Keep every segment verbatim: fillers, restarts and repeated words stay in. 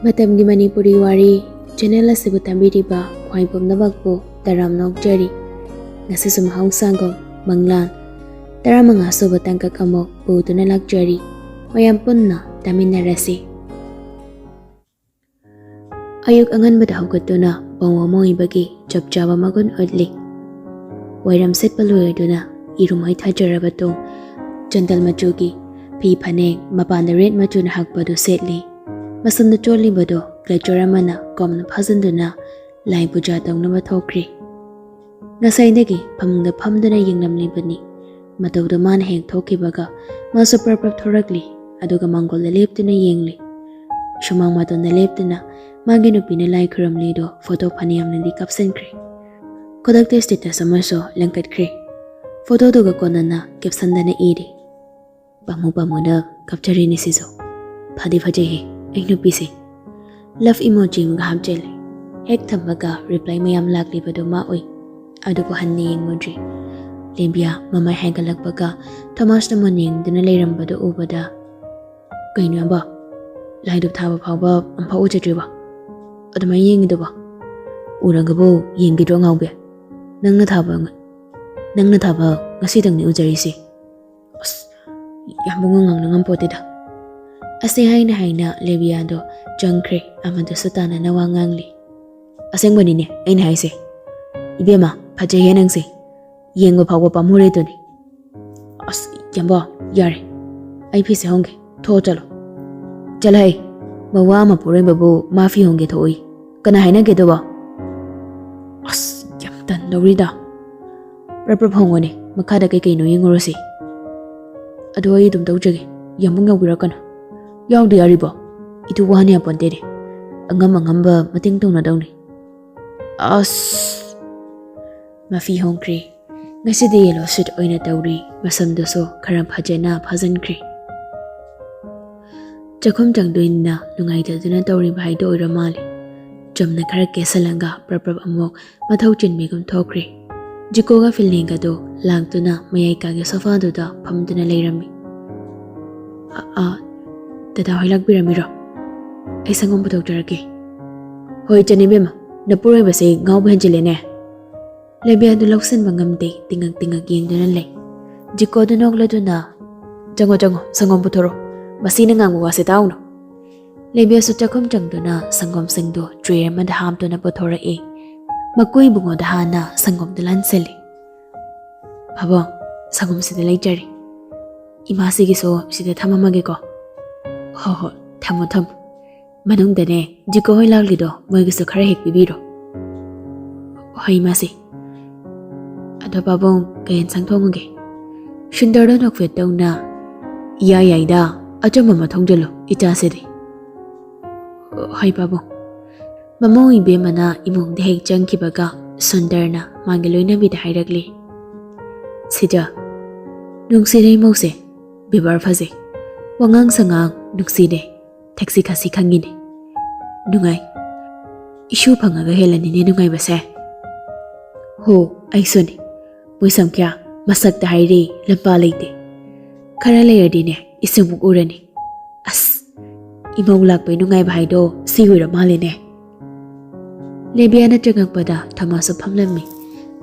ꯃꯇꯝꯒꯤ ꯃꯅꯤꯄꯨꯔꯤ ꯋꯥꯔꯤ ꯆꯦꯅꯦꯜ ꯑꯁꯤꯕꯨ ꯇꯝꯕꯤꯔꯤꯕ ꯈ꯭ꯋꯥꯏ ꯄꯨꯝꯅꯃꯛꯄꯨ ꯇꯔꯥꯝꯅ ꯑꯣꯛꯆꯔꯤ꯫ ꯉꯁꯤꯁꯨ ꯃꯍꯧꯁꯥꯒꯨꯝ ꯃꯪꯂꯥꯟ ꯇꯔꯥꯃꯉꯥ ꯁꯨꯕ ꯇꯥꯡꯀꯛ ꯑꯃꯨꯛ ꯄꯨꯗꯨꯅ ꯂꯥꯛꯆꯔꯤ꯫ ꯃꯌꯥꯝ ꯄꯨꯟꯅ ꯇꯥꯃꯤꯟꯅꯔꯁꯤ꯫ ꯑꯌꯨꯛ ꯑꯉꯟꯕꯗ ꯍꯧꯒꯠꯇꯨꯅ ꯄꯥꯎ ꯑꯃ ꯑꯣꯏꯕꯒꯤ ꯆꯞ ꯆꯥꯕ ꯃꯒꯨꯟ ꯎꯠꯂꯤ꯫ ꯋꯥꯏꯔꯝ ꯁꯤꯠꯄ ꯂꯣꯏꯔꯗꯨꯅ ꯏꯔꯨꯃꯥꯏ ꯊꯥꯖꯔꯕ ꯇꯨꯡ ꯆꯟꯗꯜ ꯃꯆꯨꯒꯤ ꯐꯤ ꯐꯅꯦꯛ ꯃꯄꯥꯟꯗ ꯔꯦꯠ ꯃꯆꯨꯅ ꯍꯛꯄꯗꯨ ꯁꯦꯠꯂꯤ꯫ ꯃꯁꯝꯗ ꯆꯣꯠꯂꯤꯕꯗꯨ ꯀ꯭ꯂꯆꯔ ꯑꯃꯅ ꯀꯣꯝꯅ ꯐꯥꯖꯤꯟꯗꯨꯅ ꯂꯥꯏ ꯄꯨꯖꯥ ꯇꯧꯅꯕ ꯊꯣꯛꯈ꯭ꯔꯤ꯫ ꯉꯁꯥꯏꯗꯒꯤ ꯐꯃꯨꯡꯗ ꯐꯝꯗꯨꯅ ꯌꯦꯡꯂꯝꯂꯤꯕꯅꯤ꯫ ꯃꯇꯧꯗꯨ ꯃꯥꯅ ꯍꯦꯛ ꯊꯣꯛꯈꯤꯕꯒ ꯃꯥꯁꯨ ꯄ꯭ꯔꯞ ꯄ꯭ꯔꯞ ꯊꯣꯔꯛꯂꯤ꯫ ꯑꯗꯨꯒ ꯃꯥꯡꯒꯣꯜꯗ ꯂꯦꯞꯇꯨꯅ ꯌꯦꯡꯂꯤ꯫ ꯁꯨꯃꯥꯡ ꯃꯇꯣꯟꯗ ꯂꯦꯞꯇꯨꯅ ꯃꯥꯒꯤ ꯅꯨꯄꯤꯅ ꯂꯥꯏ ꯈꯨꯔꯨꯝꯂꯤꯗꯣ ꯐꯣꯇꯣ ꯐꯅꯌꯥꯝꯅꯗꯤ ꯀꯥꯞꯁꯤꯟꯈ꯭ꯔꯦ꯫ ꯈꯨꯗꯛꯇ ꯁ꯭ꯇꯦꯇꯁ ꯑꯃꯁꯨ ꯂꯪꯈꯠꯈ꯭ꯔꯦ꯫ ꯐꯣꯇꯣꯗꯨꯒ ꯀꯣꯟꯅꯅ ꯀꯦꯞꯁꯟꯗꯅ ꯏꯔꯤ, "ꯄꯥꯝꯃꯨ ꯄꯥꯝꯃꯨꯅ ꯀꯞꯆꯔꯤꯅꯤ ꯁꯤꯁꯨ꯫ ꯐꯗꯤ ꯐꯖꯩꯍꯦ ꯑꯩ ꯅꯨꯄꯤꯁꯦ꯫ ꯂꯚ ꯏꯃꯣꯖꯤ ꯑꯃꯒ ꯍꯥꯞꯆꯤꯜꯂꯦ꯫ ꯍꯦꯛ ꯊꯝꯕꯒ ꯔꯤꯄ꯭ꯂꯥꯏ ꯃꯌꯥꯝ ꯂꯥꯛꯂꯤꯕꯗꯨ ꯃꯥ ꯎꯏ꯫ ꯑꯗꯨꯕꯨ ꯍꯟꯅ ꯌꯦꯡꯉꯨꯗ꯭ꯔꯤ꯫ ꯂꯦꯝꯕꯤꯌꯥ ꯃꯃꯥꯏ ꯍꯥꯏꯒꯠꯂꯛꯄꯒ ꯊꯣꯃꯥꯁꯅ ꯃꯨꯟ ꯌꯦꯡꯗꯨꯅ ꯂꯩꯔꯝꯕꯗꯨ ꯎꯕꯗ, "ꯀꯩꯅꯣ ꯌꯥꯝꯕ? ꯂꯥꯏꯗꯨꯛ ꯊꯥꯕ ꯐꯥꯎꯕ ꯑꯝꯐꯥꯎ ꯎꯖꯗ꯭ꯔꯤꯕ? ꯑꯗꯨꯃꯥꯏꯅ ꯌꯦꯡꯉꯤꯗꯨꯕ? ꯎꯔꯒꯕꯨ ꯌꯦꯡꯈꯤꯗ꯭ꯔꯣ ꯉꯥꯎꯕꯤ? ꯅꯪꯅ ꯊꯥꯕ ꯉ-, ꯅꯪꯅ ꯊꯥꯕ ꯉꯁꯤꯗꯪꯅꯤ ꯎꯖꯔꯤꯁꯦ꯫ ꯑꯁ, ꯌꯥꯝ ꯄꯨꯡꯉꯥꯡ ꯉꯥꯡꯅ ꯉꯝꯄꯣꯠꯇꯦꯗ"꯫ ꯑꯁꯤ ꯍꯥꯏꯅ ꯍꯥꯏꯅ ꯂꯦꯕꯤꯌꯥꯗꯣ ꯆꯪꯈ꯭ꯔꯦ꯫ ꯑꯃꯗꯨꯁꯨ ꯇꯥꯟꯅꯅ ꯋꯥ ꯉꯥꯡꯂꯤ꯫ "ꯑꯁꯦꯡꯕꯅꯤꯅꯦ ꯑꯩꯅ ꯍꯥꯏꯁꯦ꯫ ꯏꯕꯦꯝꯃ, ꯐꯖꯩꯍꯦ ꯅꯪꯁꯦ꯫ ꯌꯦꯡꯕ ꯐꯥꯎꯕ ꯄꯥꯝꯃꯨꯔꯦꯗꯨꯅꯤ꯫ ꯑꯁ, ꯏꯌꯥꯝꯕ, ꯌꯥꯔꯦ꯫ ꯑꯩ ꯐꯤꯁꯦ ꯍꯣꯡꯒꯦ꯫ ꯊꯣꯛꯑꯣ ꯆꯠꯂꯣ"꯫ "ꯆꯠꯂꯍꯩ꯫ ꯃꯋꯥ ꯑꯃ ꯄꯣꯔꯣꯏꯕꯕꯨ ꯃꯥ ꯐꯤ ꯍꯣꯡꯒꯦ ꯊꯣꯛꯎꯏ꯫ ꯀꯅꯥ ꯍꯥꯏꯅꯒꯦꯗꯨꯕꯣ? ꯑꯁ, ꯌꯥꯝ ꯇꯟꯗꯧꯔꯤꯗ꯫ ꯄ꯭ꯔꯞ ꯄ꯭ꯔꯞ ꯍꯣꯡꯉꯣꯅꯦ, ꯃꯈꯥꯗ ꯀꯩ ꯀꯩꯅꯣ ꯌꯦꯡꯉꯨꯔꯁꯤ꯫ ꯑꯗꯣ ꯑꯩ ꯑꯗꯨꯝ ꯇꯧꯖꯒꯦ, ꯌꯥꯝꯕꯨꯡ ꯌꯥꯎꯕꯤꯔꯛꯀꯅꯨ"꯫ "ꯌꯥꯎꯗ ꯌꯥꯔꯤꯕꯣ? ꯏꯇꯨ ꯋꯥꯍꯟ ꯌꯥꯄꯣꯟꯇꯦꯅꯦ꯫ ꯑꯉꯝ ꯑꯉꯝꯕ ꯃꯇꯦꯡ ꯇꯧꯅꯗꯧꯅꯤ"꯫ ꯑꯁ! ꯃꯐꯤ ꯍꯣꯡꯈ꯭ꯔꯦ꯫ ꯉꯁꯤꯗꯤ ꯌꯦꯂꯣ ꯁꯨꯠ ꯑꯣꯏꯅ ꯇꯧꯔꯤ꯫ ꯃꯁꯝꯗꯨꯁꯨ ꯈꯔ ꯐꯖꯅ ꯐꯥꯖꯤꯟꯈ꯭ꯔꯦ꯫ ꯆꯥꯛꯈꯨꯝ ꯆꯪꯗꯣꯏꯅꯤꯅ ꯅꯨꯡꯉꯥꯏꯇꯗꯨꯅ ꯇꯧꯔꯤꯕ ꯍꯥꯏꯗꯣ ꯑꯣꯏꯔ ꯃꯥꯜꯂꯦ꯫ ꯆꯝꯅ ꯈꯔ ꯀꯦꯁꯜꯂꯒ ꯄ꯭ꯔꯞ ꯄ꯭ꯔꯞ ꯑꯃꯨꯛ ꯃꯊꯧ ꯆꯤꯟꯕꯤꯒꯨꯝ ꯊꯣꯛꯈ꯭ꯔꯦ꯫ ꯖꯤꯀꯣꯒ ꯐꯤꯂꯦꯟꯒꯗꯣ ꯂꯥꯛꯇꯨꯅ ꯃꯌꯥꯏ ꯀꯥꯒꯤ ꯁꯣꯐꯥꯗꯨꯗ ꯐꯝꯗꯨꯅ ꯂꯩꯔꯝꯃꯤ꯫ "ꯑ, ꯑ, ꯗꯗꯥ ꯍꯣꯏ ꯂꯥꯛꯄꯤꯔꯝꯃꯤꯔꯣ?" ꯑꯩ ꯁꯪꯒꯣꯝ ꯄꯨꯊꯣꯛꯆꯔꯛꯀꯦ꯫ ꯍꯣꯏ, ꯏꯆꯟ ꯏꯕꯦꯝꯃ, ꯅꯄꯨꯔꯣꯏꯕꯁꯤ ꯉꯥꯎꯕ ꯍꯦꯟꯖꯤꯜꯂꯦꯅꯦ꯫ ꯂꯦꯕꯤꯌꯥꯗꯨ ꯂꯧꯁꯤꯟꯕ ꯉꯝꯗꯦ, ꯇꯤꯡꯉꯛ ꯇꯤꯡꯉꯛ ꯌꯦꯡꯗꯨꯅ ꯂꯩ꯫ ꯖꯤꯀꯣꯗꯨ ꯅꯣꯛꯂꯗꯨꯅ, "ꯆꯪꯉꯣ, ꯆꯪꯉꯣ, ꯁꯪꯒꯣꯝ ꯄꯨꯊꯣꯔꯛꯑꯣ꯫ ꯃꯁꯤꯅ ꯉꯥꯡꯕ ꯋꯥꯁꯦ ꯇꯥꯎꯅꯨ꯫" ꯂꯦꯕꯤꯌꯥꯁꯨ ꯆꯥꯛꯈꯨꯝ ꯆꯪꯗꯨꯅ ꯁꯪꯒꯣꯝꯁꯤꯡꯗꯨ ꯇ꯭ꯔꯦ ꯑꯃꯗ ꯍꯥꯞꯇꯨꯅ ꯄꯨꯊꯣꯔꯛꯏ꯫ ꯃꯀꯨ ꯏꯕꯨꯡꯉꯣꯗ ꯍꯥꯟꯅ ꯁꯪꯒꯣꯝꯗꯨ ꯂꯥꯟꯁꯤꯜꯂꯤ꯫ "ꯄꯥꯕꯨꯡ, ꯁꯪꯒꯣꯝꯁꯤꯗ ꯂꯩꯖꯔꯦ꯫ ꯏꯃꯥꯁꯤꯒꯤꯁꯨ ꯁꯤꯗ ꯊꯝꯃꯝꯃꯒꯦꯀꯣ꯫" "ꯍꯣ ꯍꯣ, ꯊꯝꯃꯣ ꯊꯝꯃꯣ꯫ ꯃꯅꯨꯡꯗꯅꯦ, ꯖꯤꯀꯣ ꯍꯣꯏ ꯂꯥꯛꯂꯤꯗꯣ, ꯃꯣꯏꯒꯤꯁꯨ ꯈꯔ ꯍꯦꯛ ꯄꯤꯕꯤꯔꯣ꯫" "ꯍꯣꯏ, ꯏꯃꯥꯁꯤ꯫ ꯑꯗꯣ ꯄꯥꯕꯨꯡ, ꯀꯩ ꯌꯦꯟꯁꯥꯡ ꯊꯣꯡꯉꯨꯒꯦ?" ꯁꯨꯟꯗꯔꯗ ꯅꯣꯛꯐꯦꯠ ꯇꯧꯅ, "ꯏꯌꯥ ꯌꯥꯏꯗ, ꯑꯆꯝꯕ ꯑꯃ ꯊꯣꯡꯖꯤꯜꯂꯨ ꯏꯆꯥꯁꯤꯗꯤ꯫" "ꯍꯣꯏ ꯄꯥꯕꯨꯡ꯫" ꯃꯃꯧ ꯏꯕꯦꯝꯃꯅ ꯏꯃꯨꯡꯗ ꯍꯦꯛ ꯆꯪꯈꯤꯕꯒ ꯁꯨꯟꯗꯔꯅ ꯃꯥꯒꯤ ꯂꯣꯏꯅꯕꯤꯗ ꯍꯥꯏꯔꯛꯂꯤ, "ꯁꯤꯗ, ꯅꯨꯡꯁꯤꯔꯦ ꯏꯃꯧꯁꯦ, ꯕꯦꯕꯥꯔ ꯐꯖꯩ, ꯋꯥꯉꯥꯡ ꯁꯉꯥꯡ ꯅꯨꯡꯁꯤꯔꯦ, ꯊꯛꯁꯤ ꯈꯥꯁꯤ ꯈꯪꯉꯤꯅꯦ꯫ ꯅꯨꯡꯉꯥꯏ꯫ ꯏꯁꯨ ꯐꯪꯉꯒ ꯍꯦꯜꯂꯅꯤꯅꯦ ꯅꯨꯡꯉꯥꯏꯕꯁꯦ꯫" "ꯍꯣ, ꯑꯩꯁꯨꯅꯤ꯫ ꯃꯣꯏ ꯁꯝꯈ꯭ꯌꯥ, ꯃꯁꯛꯇ ꯍꯥꯏꯔꯤ ꯂꯝꯄꯥ ꯂꯩꯇꯦ꯫ ꯈꯔ ꯂꯩꯔꯗꯤꯅꯦ, ꯏꯁꯨꯃꯨꯛ ꯎꯔꯅꯤ꯫ ꯑꯁ, ꯏꯃꯧ ꯂꯥꯛꯄꯩ ꯅꯨꯡꯉꯥꯏꯕ ꯍꯥꯏꯗꯣ ꯁꯤ ꯑꯣꯏꯔ ꯃꯥꯜꯂꯦꯅꯦ꯫" ꯂꯦꯕꯤꯌꯥꯅ ꯆꯪꯉꯛꯄꯗ ꯊꯣꯃꯥꯁꯁꯨ ꯐꯝꯂꯝꯃꯤ꯫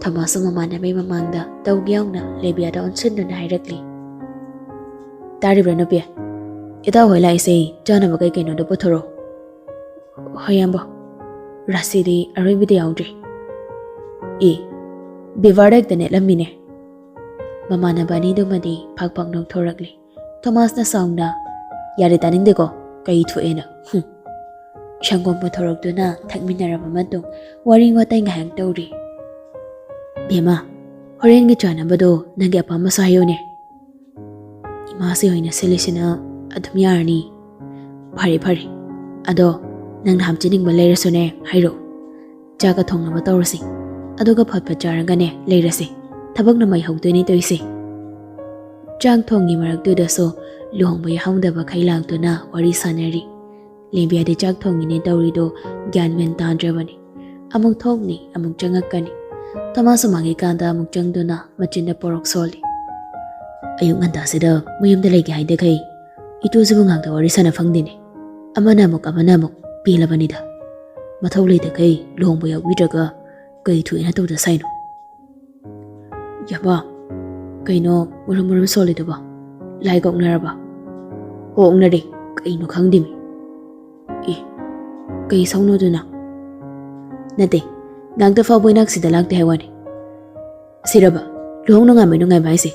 ꯊꯣꯃꯥꯁꯁꯨ ꯃꯃꯥꯟꯅꯕꯩ ꯃꯃꯥꯡꯗ ꯇꯧꯒꯦ ꯌꯥꯎꯅ ꯂꯦꯕꯤꯌꯥꯗ ꯑꯣꯟꯁꯤꯟꯗꯨꯅ ꯍꯥꯏꯔꯛꯂꯤ, "ꯇꯥꯔꯤꯕ꯭ꯔꯥ ꯅꯨꯄꯤ? ꯏꯇꯥꯎ ꯍꯣꯏ ꯂꯥꯛꯏꯁꯦ ꯆꯥꯅꯕ ꯀꯩ ꯀꯩꯅꯣꯗꯣ ꯄꯨꯊꯣꯔꯛꯑꯣ꯫" "ꯍꯣꯏ, ꯏꯌꯥꯝꯕ꯫ ꯔꯥꯁꯤꯗꯤ ꯑꯔꯣꯏꯕꯤꯗ ꯌꯥꯎꯗ꯭ꯔꯤ꯫" "ꯑꯦ, ꯕꯦꯕꯥꯔꯗ ꯍꯦꯛꯇ ꯅꯦꯠꯂꯝꯃꯤꯅꯦ꯫" ꯃꯃꯥꯟꯅꯕ ꯑꯅꯤꯗꯨꯃꯗꯤ ꯐꯥꯛ ꯐꯥꯛ ꯅꯣꯛꯊꯣꯔꯛꯂꯤ꯫ ꯊꯣꯃꯥꯁꯅ ꯁꯥꯎꯅ, "ꯌꯥꯔꯦ, ꯇꯥꯅꯤꯡꯗꯦꯀꯣ, ꯀꯩ ꯊꯣꯛꯑꯦꯅ? ꯍꯨꯝ꯫" ꯁꯪꯒꯣꯝ ꯄꯨꯊꯣꯔꯛꯇꯨꯅ ꯊꯛꯃꯤꯟꯅꯔꯕ ꯃꯇꯨꯡ ꯋꯥꯔꯤ ꯋꯥꯇꯥꯏ ꯉꯥꯏꯍꯥꯛ ꯇꯧꯔꯤ꯫ "ꯕꯦꯝꯃ, ꯍꯣꯔꯦꯟꯒꯤ ꯆꯥꯅꯕꯗꯣ ꯅꯪꯒꯤ ꯑꯄꯥꯝꯕꯁꯨ ꯍꯥꯏꯌꯨꯅꯦ꯫" "ꯏꯃꯥꯁꯤ ꯍꯣꯏꯅ ꯁꯤꯜꯂꯤꯁꯤꯅ ꯑꯗꯨꯝ ꯌꯥꯔꯅꯤ꯫" "ꯐꯔꯦ, ꯐꯔꯦ꯫ ꯑꯗꯣ ꯅꯪꯅ ꯍꯥꯞꯆꯤꯟꯅꯤꯡꯕ ꯂꯩꯔꯁꯨꯅꯦ, ꯍꯥꯏꯔꯛꯑꯣ꯫ ꯆꯥꯛꯀ ꯊꯣꯡꯅꯕ ꯇꯧꯔꯁꯤ꯫ ꯑꯗꯨꯒ ꯐꯠ ꯐꯠ ꯆꯥꯔꯒꯅꯦ ꯂꯩꯔꯁꯤ꯫ ꯊꯕꯛꯅ ꯃꯩ ꯍꯧꯗꯣꯏꯅꯤ ꯇꯧꯔꯤꯁꯦ꯫" ꯆꯥꯛ ꯊꯣꯡꯉꯤ ꯃꯔꯛꯇꯨꯗꯁꯨ ꯂꯨꯍꯣꯡꯕ ꯌꯥꯍꯧꯗꯕꯈꯩ ꯂꯥꯛꯇꯨꯅ ꯋꯥꯔꯤ ꯁꯥꯟꯅꯔꯤ꯫ ꯂꯦꯕꯤꯌꯥꯗꯤ ꯆꯥꯛ ꯊꯣꯡꯉꯤꯅꯦ ꯇꯧꯔꯤꯗꯣ ꯒ꯭ꯌꯥꯟ ꯃꯦꯟ ꯇꯥꯗ꯭ꯔꯕꯅꯤ꯫ ꯑꯃꯨꯛ ꯊꯣꯛꯅꯤ, ꯑꯃꯨꯛ ꯆꯪꯉꯛꯀꯅꯤ꯫ ꯊꯣꯃꯥꯁꯁꯨ ꯃꯥꯡꯉꯤꯀꯥꯟꯗ ꯑꯃꯨꯛ ꯆꯪꯗꯨꯅ ꯃꯆꯤꯟꯗ ꯄꯣꯔꯣꯛ ꯁꯣꯜꯂꯤ꯫ "ꯑꯌꯨꯛ ꯉꯟꯇꯥꯁꯤꯗ ꯃꯌꯨꯝꯗ ꯂꯩꯒꯦ ꯍꯥꯏꯗꯈꯩ ꯏꯇꯨꯁꯤꯕꯨ ꯉꯥꯛꯇ ꯋꯥꯔꯤ ꯁꯥꯟꯅ ꯐꯪꯗꯦꯅꯦ꯫ ꯑꯃꯅ ꯑꯃꯨꯛ ꯑꯃꯅ ꯑꯃꯨꯛ ꯄꯦꯜꯂꯕꯅꯤꯗ꯫ ꯃꯊꯧ ꯂꯩꯇꯈꯩ ꯂꯨꯍꯣꯡꯕ ꯌꯥꯎꯕꯤꯗ꯭ꯔꯒ ꯀꯩ ꯊꯣꯛꯑꯦꯅ ꯇꯧꯗ ꯁꯥꯏꯅꯣ? ꯌꯥꯕ, ꯀꯩꯅꯣ ꯃꯨꯔꯨꯝ ꯃꯨꯔꯨꯝ ꯁꯣꯜꯂꯤꯗꯨꯕꯣ? ꯂꯥꯏ ꯀꯣꯛꯅꯔꯕ? ꯀꯣꯛꯅꯔꯦ, ꯀꯩꯅꯣ ꯈꯪꯗꯦꯃꯤ꯫ ꯑꯦ, ꯀꯩ ꯁꯧꯅꯣꯗꯨꯅ? ꯅꯠꯇꯦ, ꯉꯥꯛꯇ ꯐꯥꯎꯕ ꯏꯅꯥꯛꯁꯤꯗ ꯂꯥꯛꯇꯦ ꯍꯥꯏ ꯋꯥꯅꯤ꯫ ꯁꯤꯔꯕ ꯂꯨꯍꯣꯡ ꯅꯨꯡꯉꯥꯏꯕ ꯅꯨꯡꯉꯥꯏꯕ ꯍꯥꯏꯁꯦ?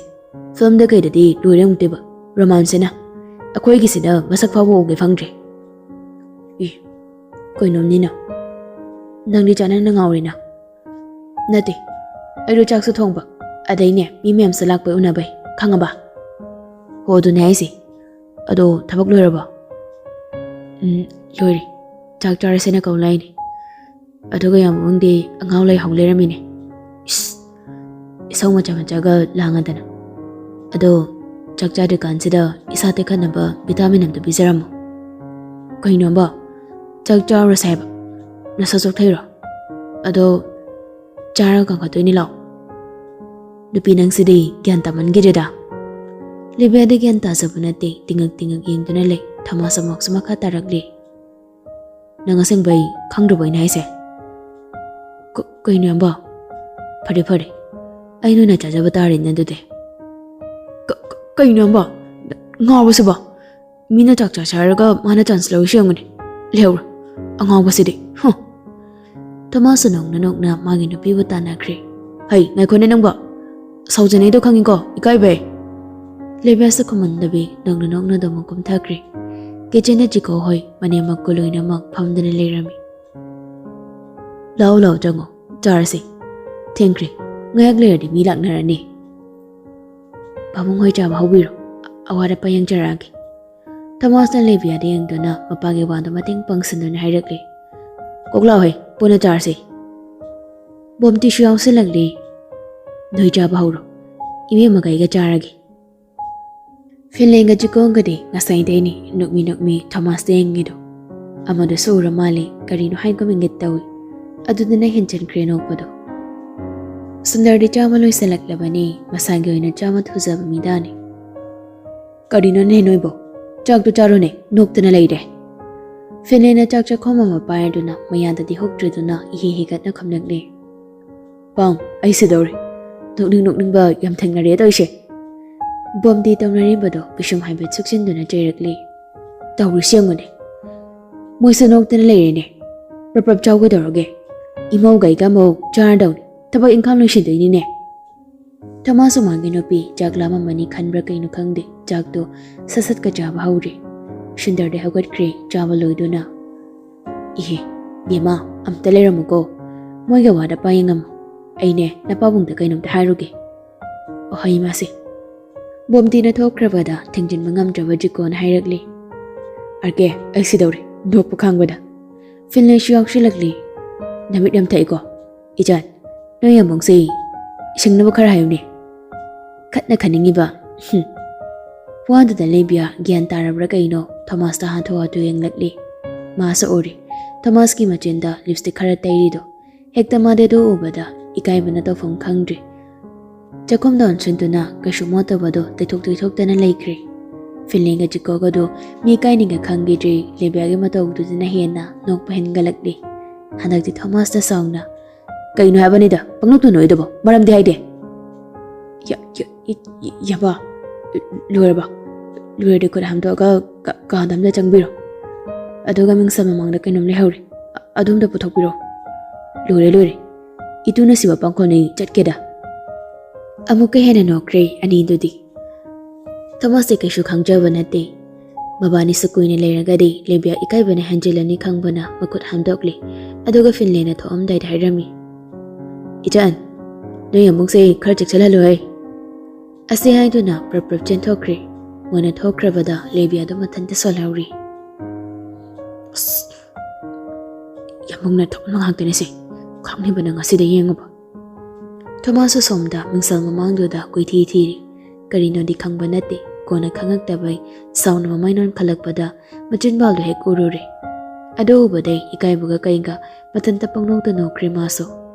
ꯐꯤꯂꯝꯗ ꯀꯩꯗꯗꯤ ꯂꯣꯏꯔꯦ ꯑꯃꯨꯛꯇꯦꯕ ꯔꯣꯃꯥꯟꯁꯁꯤꯅ꯫ ꯑꯩꯈꯣꯏꯒꯤꯁꯤꯗ ꯃꯁꯛ ꯐꯥꯎꯕ ꯎꯒꯦ ꯐꯪꯗ꯭ꯔꯦ꯫ ꯏ, ꯀꯩꯅꯣꯝꯅꯤꯅ꯫ ꯅꯪꯗꯤ ꯆꯥꯅꯅ ꯉꯥꯎꯔꯤꯅ? ꯅꯠꯇꯦ, ꯑꯩꯗꯣ ꯆꯥꯛꯁꯨ ꯊꯣꯡꯕ, ꯑꯗꯩꯅꯦ ꯃꯤ ꯃꯌꯥꯝꯁꯨ ꯂꯥꯛꯄꯩ ꯎꯅꯕꯩ, ꯈꯪꯉꯕ? ꯍꯣ, ꯑꯗꯨꯅꯦ ꯍꯥꯏꯁꯦ꯫ ꯑꯗꯣ ꯊꯕꯛ ꯂꯣꯏꯔꯕꯣ? ꯎꯝ, ꯂꯣꯏꯔꯦ꯫ ꯆꯥꯛ ꯆꯥꯔꯁꯦꯅ ꯀꯧ ꯂꯥꯛꯏꯅꯦ꯫ ꯑꯗꯨꯒ ꯌꯥꯝ ꯃꯑꯣꯡꯗꯤ ꯑꯉꯥꯡ ꯂꯩꯍꯧ ꯂꯩꯔꯝꯃꯤꯅꯦ꯫ ꯏꯁ, ꯏꯁꯧ ꯃꯆꯥ ꯃꯆꯥꯒ ꯂꯥꯡꯉꯗꯅ꯫ ꯑꯗꯣ ꯆꯥꯛ ꯆꯥꯗ꯭ꯔꯤꯀꯥꯟꯁꯤꯗ ꯏꯁꯥ ꯇꯦꯛꯈꯠꯅꯕ ꯚꯤꯇꯥꯃꯤꯟ ꯑꯝꯇ ꯄꯤꯖꯔꯝꯃꯣ꯫ ꯀꯩꯅꯣꯕ? ꯆꯥꯛ ꯆꯥꯔꯨꯔꯁꯦ ꯍꯥꯏꯕ? ꯅꯁꯥ ꯆꯣꯛꯊꯩꯔꯣ? ꯑꯗꯣ ꯆꯥꯔꯒ ꯀꯟꯈꯠꯇꯣꯏꯅꯤ ꯂꯥꯛꯑꯣ꯫ ꯅꯨꯄꯤ ꯅꯪꯁꯤꯗꯤ ꯒ꯭ꯌꯥꯟ ꯇꯥꯃꯟꯈꯤꯗꯦꯗ꯫ ꯂꯤꯕꯤꯌꯥꯗꯤ ꯒ꯭ꯌꯥꯟ ꯇꯥꯖꯕ ꯅꯠꯇꯦ, ꯇꯤꯡꯉꯛ ꯇꯤꯡꯉꯛ ꯌꯦꯡꯗꯨꯅ ꯂꯩ꯫ ꯊꯣꯃꯥꯁ ꯑꯃꯨꯛꯁꯨ ꯃꯈꯥ ꯇꯥꯔꯛꯂꯤ꯫ ꯅꯪ ꯑꯁꯦꯡꯕꯩ ꯈꯪꯗ꯭ꯔꯕꯣ ꯑꯩꯅ ꯍꯥꯏꯁꯦ? ꯀ-, ꯀꯩꯅꯣ ꯌꯥꯝꯕ? ꯐꯔꯦ ꯐꯔꯦ, ꯑꯩ ꯅꯣꯏꯅ ꯆꯥꯖꯕ ꯇꯥꯔꯦꯅꯦ ꯑꯗꯨꯗꯤ꯫ ꯀ-, ꯀ-, ꯀꯩꯅꯣ ꯌꯥꯝꯕ? ꯉꯥꯎꯕꯁꯤꯕꯣ? ꯃꯤꯅ ꯆꯥꯛ ꯆꯥꯁꯦ ꯍꯥꯏꯔꯒ ꯃꯥꯅ ꯆꯥꯟꯁ ꯂꯧꯔꯤꯁꯤ ꯌꯦꯡꯉꯨꯅꯦ꯫ ꯂꯩꯍꯧꯔꯣ, ꯑꯉꯥꯎꯕꯁꯤꯗꯤ꯫ ꯍꯨꯝ꯫ ꯊꯣꯃꯥꯁꯁꯨ ꯅꯣꯛꯅ ꯅꯣꯛꯅ ꯃꯥꯒꯤ ꯅꯨꯄꯤꯕꯨ ꯇꯥꯟꯅꯈ꯭ꯔꯦ꯫ ꯍꯩ, ꯉꯥꯏꯈꯣꯅꯦ ꯅꯪꯕꯣ꯫ ꯁꯥꯎꯖꯅꯩꯗꯣ ꯈꯪꯉꯤꯀꯣ, ꯏꯀꯥꯏꯕꯩ꯫ ꯂꯦꯕꯤꯌꯥꯁꯇ ꯈꯨꯝꯍꯟꯗꯕꯤ ꯅꯣꯛꯅ ꯅꯣꯛꯅ ꯑꯗꯨꯃꯛ ꯀꯨꯝꯊꯈ꯭ꯔꯦ꯫ ꯀꯤꯆꯟꯗ ꯆꯤꯀꯣ ꯍꯣꯏ ꯃꯅꯦꯝꯃꯛꯀ ꯂꯣꯏꯅꯃꯛ ꯐꯝꯗꯨꯅ ꯂꯩꯔꯝꯃꯤ꯫ ꯂꯥꯛꯑꯣ, ꯂꯥꯛꯑꯣ, ꯆꯪꯉꯣ, ꯆꯥꯔꯁꯤ꯫ ꯊꯦꯡꯈ꯭ꯔꯦ, ꯉꯥꯏꯍꯥꯛ ꯂꯩꯔꯗꯤ ꯃꯤ ꯂꯥꯛꯅꯔꯅꯤ꯫ ꯄꯥꯕꯨꯡ ꯍꯣꯏ ꯆꯥꯕ ꯍꯧꯕꯤꯔꯣ, ꯑꯋꯥꯠ ꯑꯄꯥ ꯌꯦꯡꯖꯔꯛꯑꯒꯦ꯫ ꯊꯣꯃꯥꯁꯅ ꯂꯦꯕꯤꯌꯥꯗ ꯌꯦꯡꯗꯨꯅ ꯃꯄꯥꯒꯤ ꯋꯥꯗ ꯃꯇꯦꯡ ꯄꯥꯡꯁꯤꯟꯗꯨꯅ ꯍꯥꯏꯔꯛꯂꯤ꯫ ꯀꯣꯛ ꯂꯥꯎꯍꯦ, ꯄꯨꯟꯅ ꯆꯥꯔꯁꯤ꯫ ꯕꯣꯝꯇꯤꯁꯨ ꯌꯥꯎꯁꯤꯜꯂꯛꯂꯤ꯫ ꯅꯣꯏ ꯆꯥꯕ ꯍꯧꯔꯣ, ꯏꯕꯦꯝꯃꯒ ꯑꯩꯒ ꯆꯥꯔꯒꯦ꯫ ꯐꯤꯟꯂꯦꯟꯒ ꯆꯤꯀꯣꯡꯒꯗꯤ ꯉꯁꯥꯏꯗꯩꯅꯤ ꯅꯣꯛꯃꯤ ꯅꯣꯛꯃꯤ ꯊꯣꯃꯥꯁꯇ ꯌꯦꯡꯉꯤꯗꯣ꯫ ꯑꯃꯗꯨꯁꯨ ꯎꯔ ꯃꯥꯜꯂꯦ, ꯀꯔꯤꯅꯣ ꯍꯥꯏꯒꯨꯝ ꯏꯪꯒꯤꯠ ꯇꯧꯏ꯫ ꯑꯗꯨꯗꯨꯅ ꯍꯦꯟꯖꯤꯟꯈ꯭ꯔꯦ ꯅꯣꯛꯄꯗꯣ꯫ ꯁꯨꯟꯗꯔꯗꯤ ꯆꯥꯕ ꯂꯣꯏꯁꯤꯜꯂꯛꯂꯕꯅꯤ, ꯃꯁꯥꯒꯤ ꯑꯣꯏꯅ ꯆꯥꯕ ꯊꯨꯖꯕ ꯃꯤꯗꯥꯅꯤ꯫ ꯀꯔꯤꯅꯣꯅꯦ ꯅꯣꯏꯕꯣ? ꯆꯥꯛꯇꯣ ꯆꯥꯔꯣꯅꯦ, ꯅꯣꯛꯇꯅ ꯂꯩꯔꯦ꯫ ꯐꯤꯟꯂꯦꯟꯅ ꯆꯥꯛ ꯆꯥꯛꯈꯣꯝ ꯑꯃ ꯄꯥꯏꯔꯗꯨꯅ ꯃꯌꯥꯗꯗꯤ ꯍꯨꯛꯇ꯭ꯔꯗꯨꯅ ꯏꯍꯤ ꯍꯤꯒꯠꯅ ꯈꯨꯝꯂꯛꯂꯤ꯫ "ꯄꯥꯎ, ꯑꯩ ꯁꯤꯗꯧꯔꯦ꯫ ꯅꯣꯛꯅꯤꯡ ꯅꯣꯛꯅꯤꯡꯕ ꯌꯥꯝ ꯊꯦꯡꯅꯔꯦ ꯇꯧꯔꯤꯁꯦ꯫" ꯕꯣꯝꯗꯤ ꯇꯧꯅꯔꯤꯕꯗꯣ ꯄꯤꯁꯨꯝ ꯍꯥꯏꯐꯦꯠ ꯁꯨꯛꯆꯤꯟꯗꯨꯅ ꯆꯩꯔꯛꯂꯤ꯫ "ꯇꯧꯔꯤꯁꯤ ꯌꯦꯡꯉꯨꯅꯦ꯫ ꯃꯣꯏꯁꯨ ꯅꯣꯛꯇꯅ ꯂꯩꯔꯦꯅꯦ꯫ ꯄ꯭ꯔꯞ ꯄ꯭ꯔꯞ ꯆꯥꯎꯒꯗꯧꯔꯒꯦ꯫ ꯏꯃꯧꯒ ꯑꯩꯒ ꯑꯃꯨꯛ ꯆꯥꯔꯗꯧꯅꯤ꯫ ꯊꯕꯛ ꯏꯪꯈꯥꯡ ꯂꯣꯏꯁꯤꯟꯗꯣꯏꯅꯤꯅꯦ꯫" ꯊꯣꯃꯥꯁ ꯃꯃꯥꯡꯒꯤ ꯅꯨꯄꯤ ꯆꯥꯛ ꯂꯥꯝꯃꯝꯃꯅꯤ ꯈꯟꯕ꯭ꯔꯥ ꯀꯩꯅꯣ ꯈꯪꯗꯦ, ꯆꯥꯛꯇꯣ ꯁꯠ ꯁꯠꯀ ꯆꯥꯕ ꯍꯧꯔꯦ꯫ ꯁꯨꯟꯗꯔꯗꯤ ꯍꯧꯒꯠꯈ꯭ꯔꯦ ꯆꯥꯕ ꯂꯣꯏꯗꯨꯅ꯫ "ꯏꯍꯦ, ꯕꯦꯝꯃ, ꯑꯝꯇ ꯂꯩꯔꯝꯃꯨꯀꯣ꯫ ꯃꯣꯏꯒ ꯋꯥꯗ ꯄꯥ ꯌꯦꯡꯉꯝꯃꯨ꯫ ꯑꯩꯅꯦ ꯅꯄꯥꯕꯨꯡꯗ ꯀꯩꯅꯣꯝꯇ ꯍꯥꯏꯔꯨꯒꯦ꯫" ꯑꯣ, ꯍꯩ ꯃꯥꯁꯦ꯫ ꯕꯣꯝꯇꯤꯅ ꯊꯣꯛꯈ꯭ꯔꯕꯗ ꯊꯤꯡꯖꯤꯟꯕ ꯉꯝꯗ꯭ꯔꯕ ꯖꯤꯀꯣꯅ ꯍꯥꯏꯔꯛꯂꯤ꯫ "ꯑꯥꯔ ꯀꯦ, ꯑꯩ ꯁꯤꯗꯧꯔꯦ, ꯅꯣꯛꯄ ꯈꯥꯡꯕꯗ꯫" ꯐꯤꯟꯂꯦꯟꯁꯨ ꯌꯥꯎꯁꯤꯜꯂꯛꯂꯤ꯫ "ꯅꯃꯤꯠ ꯌꯥꯝ ꯊꯛꯏꯀꯣ꯫ ꯏꯆꯥꯟ, ꯅꯣꯏ ꯌꯥꯝꯕꯨꯡꯁꯦ ꯁꯤꯡꯅꯕ ꯈꯔ ꯍꯥꯏꯌꯨꯅꯦ꯫" ꯈꯠꯅ ꯈꯟꯅꯤꯡꯉꯤꯕ꯫ ꯍꯨꯝ꯫ ꯋꯥꯗꯨꯗ ꯂꯦꯕꯤꯌꯥ ꯒ꯭ꯌꯥꯟ ꯇꯥꯔꯕ꯭ꯔꯥ ꯀꯩꯅꯣ ꯊꯣꯃꯥꯁꯇ ꯍꯥꯊꯨ ꯍꯥꯊꯨ ꯌꯦꯡꯂꯛꯂꯤ꯫ ꯃꯥꯁꯨ ꯎꯔꯤ꯫ ꯊꯣꯃꯥꯁꯀꯤ ꯃꯆꯤꯟꯗ ꯂꯤꯞꯁꯇꯤꯛ ꯈꯔ ꯇꯩꯔꯤꯗꯣ꯫ ꯍꯦꯛꯇ ꯃꯥꯗꯤ ꯑꯗꯨ ꯎꯕꯗ ꯏꯀꯥꯏꯕꯅ ꯇꯧꯐꯝ ꯈꯪꯗ꯭ꯔꯤ꯫ ꯆꯥꯛꯈꯨꯝꯗ ꯑꯣꯟꯁꯤꯟꯗꯨꯅ ꯀꯩꯁꯨ ꯃꯣꯠꯇꯕꯗꯣ ꯇꯩꯊꯣꯛ ꯇꯩꯊꯣꯛꯇꯅ ꯂꯩꯈ꯭ꯔꯦ꯫ ꯐꯤꯟꯂꯦꯟꯒ ꯖꯤꯀꯣꯒꯗꯣ ꯃꯤ ꯏꯀꯥꯏꯅꯤꯡꯉ ꯈꯪꯈꯤꯗ꯭ꯔꯤ, ꯂꯦꯕꯤꯌꯥꯒꯤ ꯃꯇꯧꯗꯨꯗꯅ ꯍꯦꯟꯅ ꯅꯣꯛꯄ ꯍꯦꯟꯒꯠꯂꯛꯂꯤ꯫ ꯍꯟꯗꯛꯇꯤ ꯊꯣꯃꯥꯁꯇ ꯁꯥꯎꯅ, "ꯀꯩꯅꯣ ꯍꯥꯏꯕꯅꯤꯗ, ꯄꯪꯅꯣꯛꯇ ꯅꯣꯛꯏꯗꯨꯕꯣ? ꯃꯔꯝꯗꯤ ꯍꯥꯏꯗꯦ?" "ꯌꯥ-, ꯌꯥ-, ꯏ-, ꯏ-, ꯌꯥꯕ, ꯂꯣꯏꯔꯕ? ꯂꯣꯏꯔꯗꯤ ꯈꯨꯠ ꯍꯥꯝꯗꯣꯛꯑꯒ ꯀꯥ-, ꯀꯥꯗ ꯑꯝꯇ ꯆꯪꯕꯤꯔꯣ꯫ ꯑꯗꯨꯒ ꯃꯤꯡꯁꯦꯜ ꯃꯃꯥꯡꯗ ꯀꯩꯅꯣꯝ ꯂꯩꯍꯧꯔꯦ꯫ ꯑ-, ꯑꯗꯨ ꯑꯝꯇ ꯄꯨꯊꯣꯛꯄꯤꯔꯣ꯫" "ꯂꯣꯏꯔꯦ, ꯂꯣꯏꯔꯦ꯫ ꯏꯇꯨꯅ ꯁꯤꯕ ꯄꯥꯡꯈꯣꯜꯅꯤ, ꯆꯠꯀꯦꯗ꯫" ꯑꯃꯨꯛꯀ ꯍꯦꯟꯅ ꯅꯣꯛꯈ꯭ꯔꯦ ꯑꯅꯤꯗꯨꯗꯤ꯫ ꯊꯣꯃꯥꯁꯇꯤ ꯀꯩꯁꯨ ꯈꯪꯖꯕ ꯅꯠꯇꯦ꯫ ꯃꯕꯥꯅꯤꯁꯨ ꯀꯨꯏꯅ ꯂꯩꯔꯒꯗꯤ ꯂꯦꯕꯤꯌꯥ ꯏꯀꯥꯏꯕꯅ ꯍꯦꯟꯖꯤꯜꯂꯅꯤ ꯈꯪꯕꯅ ꯃꯈꯨꯠ ꯍꯥꯝꯗꯣꯛꯂꯤ꯫ ꯑꯗꯨꯒ ꯐꯤꯟꯂꯦꯟꯅ ꯊꯣꯛꯑꯝꯗꯥꯏꯗ ꯍꯥꯏꯔꯝꯃꯤ, "ꯏꯆꯥꯟ, ꯅꯣꯏ ꯌꯥꯝꯕꯨꯡꯁꯦ ꯈꯔ ꯆꯦꯛꯁꯤꯜꯍꯜꯂꯨꯍꯦ꯫" ꯑꯁꯤ ꯍꯥꯏꯗꯨꯅ ꯄ꯭ꯔꯞ ꯄ꯭ꯔꯞ ꯆꯦꯟꯊꯣꯛꯈ꯭ꯔꯦ꯫ ꯃꯣꯏꯅ ꯊꯣꯛꯈ꯭ꯔꯕꯗ ꯂꯦꯕꯤꯌꯥꯗꯣ ꯃꯊꯟꯇ ꯁꯣꯜꯍꯧꯔꯤ꯫ "ꯑꯁ, ꯌꯥꯝꯕꯨꯡꯅ ꯊꯣꯛꯅ ꯉꯥꯛꯇꯅꯤꯁꯦ꯫ ꯈꯪꯅꯤꯡꯕꯅ ꯉꯁꯤꯗ ꯌꯦꯡꯉꯨꯕ꯫" ꯊꯣꯃꯥꯁꯁꯨ ꯁꯣꯝꯗ ꯃꯤꯡꯁꯦꯜ ꯃꯃꯥꯡꯗꯨꯗ ꯀꯣꯏꯊꯤ ꯊꯤꯔꯤ꯫ ꯀꯔꯤꯅꯣꯗꯤ ꯈꯪꯕ ꯅꯠꯇꯦ, ꯀꯣꯟꯅ ꯈꯪꯉꯛꯇꯕꯩ ꯁꯥꯎꯅ ꯃꯃꯥꯏ ꯅꯣꯟꯈꯠꯂꯛꯄꯗ ꯃꯆꯤꯟꯕꯥꯜꯗꯣ ꯍꯦꯛ ꯎꯔꯨꯔꯦ꯫ ꯑꯗꯨ ꯎꯕꯗꯩ ꯏꯀꯥꯏꯕꯒ ꯀꯩꯒ ꯃꯊꯟꯇ ꯄꯪꯅꯣꯛꯇ ꯅꯣꯛꯈ꯭ꯔꯦ ꯃꯥꯁꯨ꯫